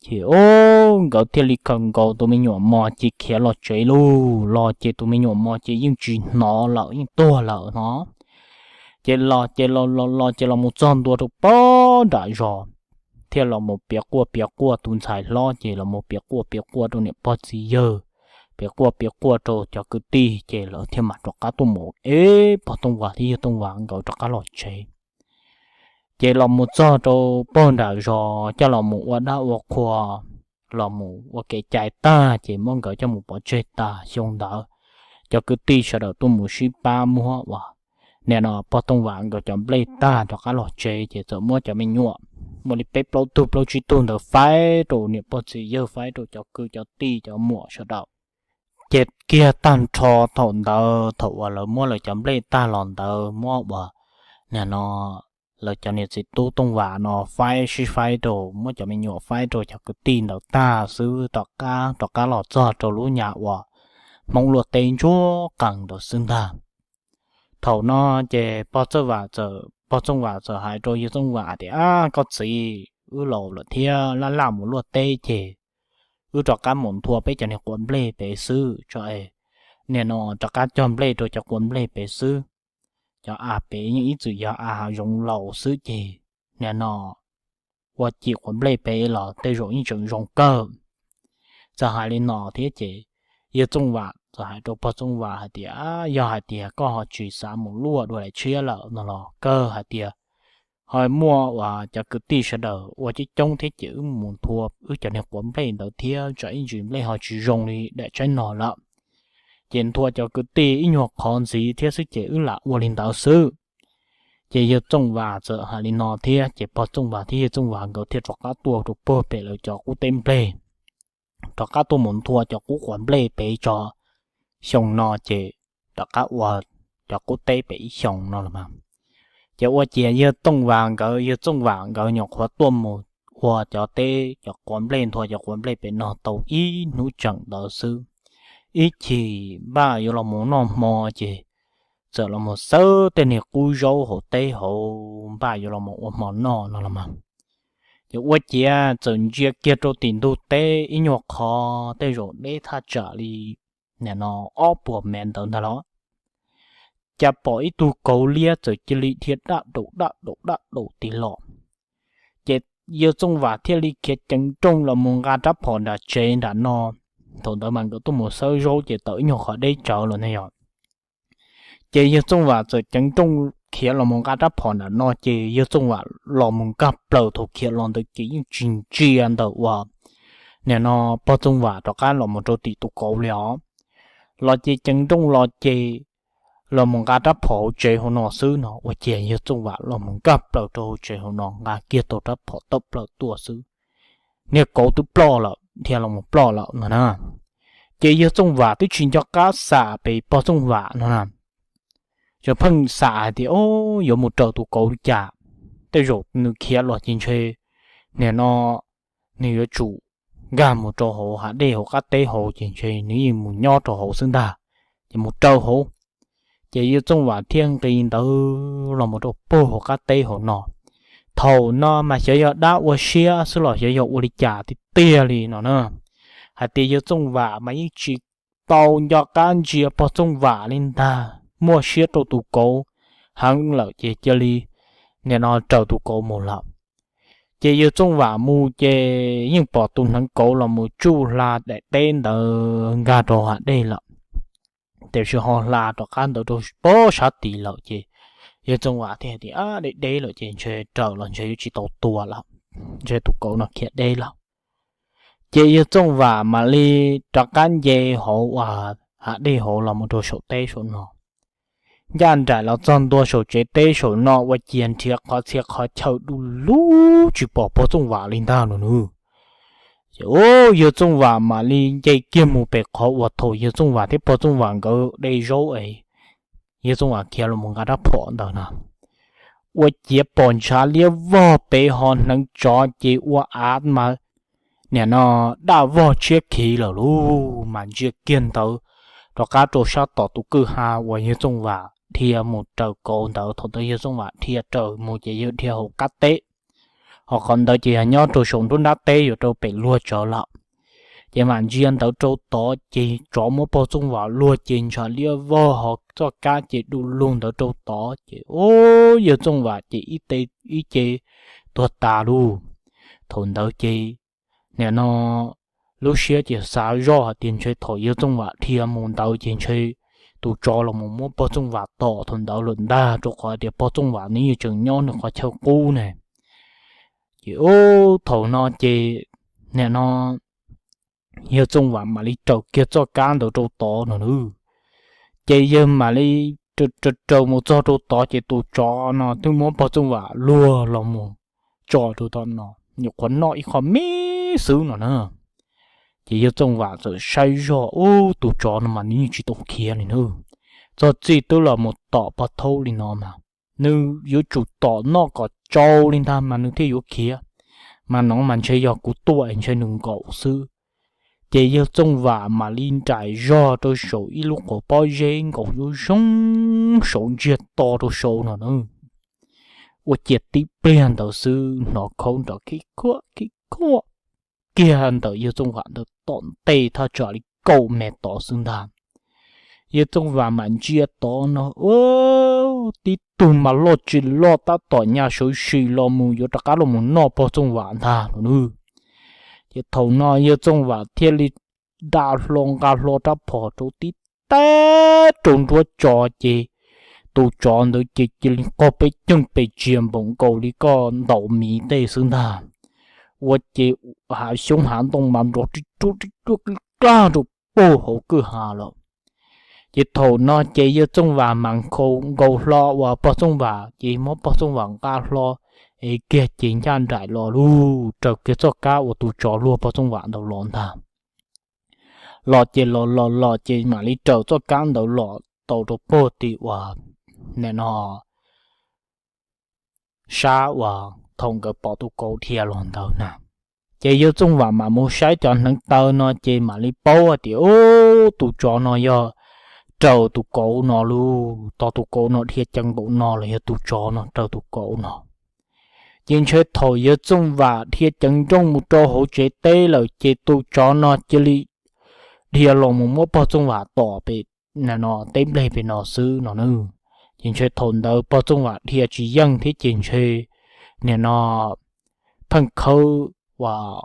Ces o, nkawd thiaj li khaws nkaus tus me nyuam mos ces khiav los tsev lauj. Los ces tus me nyuam mos ces yeej tsis hnov lawm, yeej tuag lawm no. Ces los ces los los los ces los mus txog ntua rau pog nram zos, thiaj los mus piav quaj piav quaj, tus ntxhais hlob ces los mus piav quaj piav quaj rau niam pog txiv yawg, piav quaj piav quaj rau cov kwv tij ces lawv thiaj mam rov qab tuaj mus, es pog Tooj Vam thiab yawg Tooj Vam nkawd rov qab los tsev. Ces los mus txog rau pog nram zos coj los mus ua dab ua qhua, los mus ua kev cai tag ces muab nkawd coj mus pov tseg tas. Xyoo ntawd cov kwv tij sawv daws tuaj mus sib pab muab uas nim no pog Tooj Vam nkawd cov nplej tag rov qab los tsev ces txawm muab cov me nyuam, muaj li peb plaub tug plaub tsib tug ntawd faib rau niam pog txiv yawg, faib rau cov kwv cov tij cov muam sawv daws. Ces kiag tag nrho thaum ntawd, thaum uas lawv muab lawv cov nplej tag los ntawd muab uas nim no lawv cov niam txiv tub Tooj Vam no faib sib faib rau, muab cov me nyuam faib rau cov kwv tij ntawd tag xwb, rov qab rov qab los txog rau lub nyam uas Hmoob luaj teb ntsuag qees ntawd xwb ntag. Thaum no ces pog Txawj Vam txawm, pog Txooj Vam txawm hais rau yawg Txooj Vam tias, Ab, koj txiv, wb laus lawm thiab, laj laj mus luaj teb ces wb rov qab mus nthua peb cov niag quav nplej pem xwb tso es nim no rov qab cog nplej rau cov quav nplej pem xwb. Cov av pem yeej ib txwm yog av hav zoov laus xwb ces nim no ua cim quav nplej pem los tej zaum yeej tseem zoo kawg. Txawm hais li no thiab ces yawg Txooj Vam txawm hais rau pog Txooj Vam hais tias, Yog hais tias koj ho tsis xav mus luaj dua daim tshiab lawm no los kawg hais tias ho muaj uas cov kwv tij sawv daws ua coob coob thiab ces wb mus nthua wb cov niag quav nplej ntawd thiab, tsam ib ntsis nplej ho tsis zoo li daim tshiab no lawm. Ces nthua cov kwv tij ib nyuag qhov ntxiv thiab xwb ces wb lam ua li ntawd xwb. Ces yawg Txooj Vam txawm hais li no thiab ces pog Txooj Vam thiab yawg Txooj Vam nkawd thiaj rov qab tuaj rau puag pem lawv cov qub teb nplej, rov qab tuaj mus nthua cov qub quav nplej pem tso. Xyoo no ces rov qab ua cov qub teb pem ib xyoos no los mas. Ces ua ciav yawg Txooj Vam nkawd, yawg Txooj Vam nkawd nyuam qhuav tuaj mus ua cov teb cov quav nplej, nthua cov quav nplej pem no tau ib hnub tseem ntawd xwb, ib chim npaj yuav los mus noj hmo ces txawm los mus xawb tej niag qub zaub hauv teb hauv npaj yuav los mus ua hmo noj no los mas. Ces ua ciav txawm ntsia kiag rau tim ntug teb ib nyuag qhov tej zaum deb thaj tsam li nim no ob puas mev ntawd ntag los, cas pom ib tug kauv liab txawm cia li dhia daj daum daj daum daj daum tim los. Ces yawg Txooj Vam thiaj li khiav ceev nrooj los mus nqa rab phom nram tsev nram no. Thaum ntawd mas nkawd tuaj mus xawb zaub ces tawm ib nyuag qhov deb tsawv los ne yog. Ces yawg Txooj Vam txawm ceev nrooj khiav los mus nqa rab phom nram no ces yawg Txooj Vam los mus nkag plaws, thaum khiav los ntawd ces yeej tsis ntsia ntawm uas nim no pog Txooj Vam rov qab los mus rau tim tus kauv li os. Los ces ceev nrooj los ces los mus nqa rab phom hauv tsev hauv no xwb no ua ciav yawg Txooj Vam los mus nkag plaws rau hauv tsev hauv no nqa kiag tau rab phom tawm plaws tuaj xwb, niag kauv twb ploj lawm, dhia los mus ploj lawm no na. Ces yawg Txooj Vam twb tsis nco qab xam pem pog Txooj Vam no na, tsuas pheej xam hais tias, O, yuav mus raws tus kauv li cas, tej zaum nws khiav los ces ntshe nim no nws yuav tsum nkag mus rau hauv hav dej hauv qab teb hauv ces ntshe nws yeej mus nyob rau hauv xwb ntag, ces mus raws hauv. Ces yawg Txooj Vam thiaj nqis ntawd los mus rau puag hauv qab teb hauv no. Thaum no mas xyov yog dab ua siab xwb los xyov yog ua li cas tiag tiag li no na, hais tias yawg Txooj Vam mas yeej tsis tau nco qab ntsia pog Txooj Vam li ntag, muaj siab rau tus kauv heev lawm ces cia li nim no raws tus kauv mus lawm. Ces yawg Txooj Vam mus ces yeej pom tus hneev kauv los mus tsuj hla daim teb ntawd nkag rau hav dej lawm, tiam sis ho hla rov qab ntawd rau pob sab tid lawm ces yawg Txooj Vam thiaj hais tias, Deb deb lawm ces ntshe raws los ntshe yuav tsis tau tua lawm, ntshe tus kauv no khiav deb lawm. Ces yawg Txooj Vam mam li rov qab nce hauv uas hav dej hauv los mus rau saum teb saum no. Ncaj nraim los txog ntua saum tsev teb saum no ua ciav nrhiav qhov txhia qhov chaw du lug tsis pom pog Txooj Vam li ntag no nawb. Ces yawg Txooj Vam mam li nce kiag mus pem qhov uas thaum yawg Txooj Vam thiab pog Txooj Vam nkawd de zaub es yawg Txooj Vam khiav los mus nqa rab phom ntawd na. Ua ciav pom ntshav liab vog pem ho hneev tsov ces ua av mas nim no daj vog tshiab khiv lawm lauj. Mas ntsia kiag ntawd rov qab rau sab tom tus kwj ha uas yawg Txooj Vam dhia mus raws kauv ntawd, thaum ntawd yawg Txooj Vam dhia raws mus ces yawg dhia hauv qab teb. ho qhov ntawd ces yog nyob rau saum nruab nrab teb yuav rau pem luag tsawv lawm. Ces mam ntsia ntawd rau tod ces tsov muab pog Txooj Vam luag ces ntshav liab vog ho txoj kab ces du lug ntawd rau tod ces ub, yawg Txooj Vam ces ib ce tuag tas lug. Thaum ntawd ces nim no lub siab ces xav zoj hais tias ntshe thaum yawg Txooj Vam dhia mus ntawd ces ntshe tus tsov los mus muab pog Txooj Vam tom thaum ntawd lawm ntag, rau qhov tias pog Txooj Vam nws yeej tseem nyob nws qhov chaw qub ne. Ces ub, thaum no ces nim no yawg Txooj Vam mam li raws kiag txoj kab ntawd rau tod no na. Ces yawg mam li raws raws mus txog rau tod ces tus tsov no twb muab pog Txooj Vam luag los mus tso rau tom no, nyuam qhuav noj ib qho me xwb no na. Ces yawg Txooj Vam txawm saib zog, ub, tus tsov no mas nws yeej tsis tau khiav li na. Txog txij twb los mus tom pog thaub li no mas nws yuav tsum tom noj kom tsau li ntag mas nws thiaj yuav khiav, mas no mas ntshe yog kuv tuaj es ntshe nws nkaum xwb. Ces yawg Txooj Vam mam li nraim zog rau saum ib lub qhov pob zeb nkaus zoo zoo saud ntsiag to rau saud no na. Ua ciav tib pliag ntawd xwb hnov khaub nrov khib khuab khib khuab kiag ntawm yawg Txooj Vam ntawd tom ntej thaj tsam li kaum mev tod xwb ntag. Yawg Txooj Vam mam ntsia tod no, ub, tib tug mas loj tsis loj tab tom nyas sawv sim los mus yuav rov qab los mus noj pog Txooj Vam ntag no na. Ces thaum no yawg Txooj Vam thiaj li da hlo nqa hlo rab phom rau tib tag rau nruab tso ces tus tsov ntawd ces cia li qog peb ceej pes txias npaum nkaus li koj ntaus miv tej xwb ntag. Ua ces hav xyoob hav ntoo mas nrov ri ruaj ri ruaj kig klag rau puag hauv kwj ha lawm. Ces thaum no ces yawg Txooj Vam mas nkaus hlo uas pog Txooj Vam ces muab pog Txooj Vam nqa hlo es kiag ces ncaj nraim los lug raws kiag txoj kab uas tus tsov luag pog Txooj Vam ntawd los ntag. Los ces los los los ces mam li raws txoj kab ntawd los tau rau puag tim uas nim no sab uas thaum nkawd pom tus kauv dhia los ntawd na. Ces yawg Txooj Vam mam mus saib cov hneev taw no ces mam li paub hais tias, ub, tus tsov no yog raws tus kauv no lug, tog tus kauv no dhia ceev npaum no los yog tus tsov no raws tus kauv no. Ces ntshe thaum yawg Txooj Vam dhia ceev nrooj mus rau hauv tsev teb lawm ces tus tsov no cia li dhia los mus muab pog Txooj Vam tom pem no, teb nplej pem no xwb no na. Ces ntshe thaum ntawd pog Txooj Vam dhia tsis yeej thiab ces ntshe nim no pheej khawb uas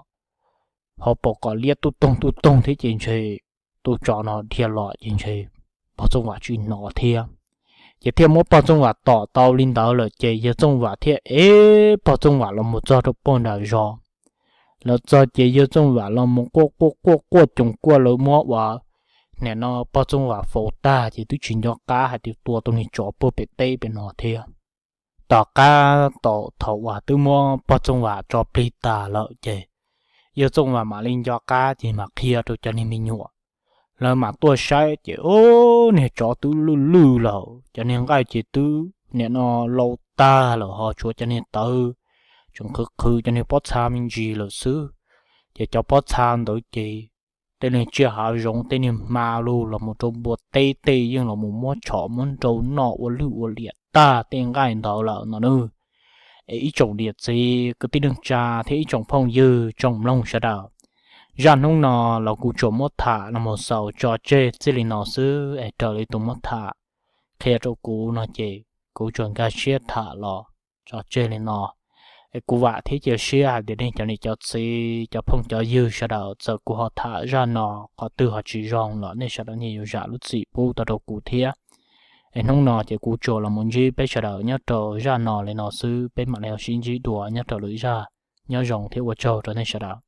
ho pom kom liab tub toog tub toog thiab ces ntshe tus tsov no dhia los ces ntshe pog Txooj Vam tsis hnov thiab. Ces thiaj muab pog Txooj Vam tom tau li ntawd lawm ces yawg Txooj Vam thiaj ev pog Txooj Vam los mus txog rau puag nram zos. Los txog ces yawg Txooj Vam los mus quaj quaj quaj quaj coos kuaj lawv muab uas nim no pog Txooj Vam faus tag ces twb tsis nco qab hais tias tua tau niag tsov puag pem teb pem no thiab. Tom qab tau thaum uas twb muab pog Txooj Vam tso plig tas lawm ces yawg Txooj Vam mam li nco qab ces mam qhia rau cov niag me nyuam. Lawv mam tuaj saib ces ub, niag tsov twb lwj lwj lawm, cov niag nqaij ces twb nim no lau tag lawm ho tshuav cov niag tawv tseem qhwv qhwv cov niag pob txha me ntsis lawm xwb. Ces cov pob txha ntawd ces tej niag tsiaj hav zoov tej niag hma lug los mus rau npua teb tej yeej los mus muab tshom muab nrau noj ua lwj ua liam tag tej nqaij ntawd lawm no nawb. Es ib tsoom niam txiv kwv tij neej tsa thiab ib tsoom phooj ywg tsoom mloog sawv daws, zaj hnub no los kuv tsuas muab tham los mus xaus tso tseg txij li no xwb es raws li tus muab tham qhia rau kuv no ces kuv tsuas nkag siab tham los tso tseg li no. Es kuv vam thiab cia siab hais tias nej cov niam cov txiv cov phooj cov ywg sawv daws txawm kuv ho tham zaj no qhov twg ho tsis zoo los nej sawv daws nej yuav zam lub txim pub tau rau kuv thiab. Es hnub no ces kuv tsuas los mus ntsib peb sawv daws nyob rau zaj no li no xwb, peb mam li ho sib ntsib dua nyob rau lwm zaj. Nyob zoo thiab ua tsaug rau nej sawv daws.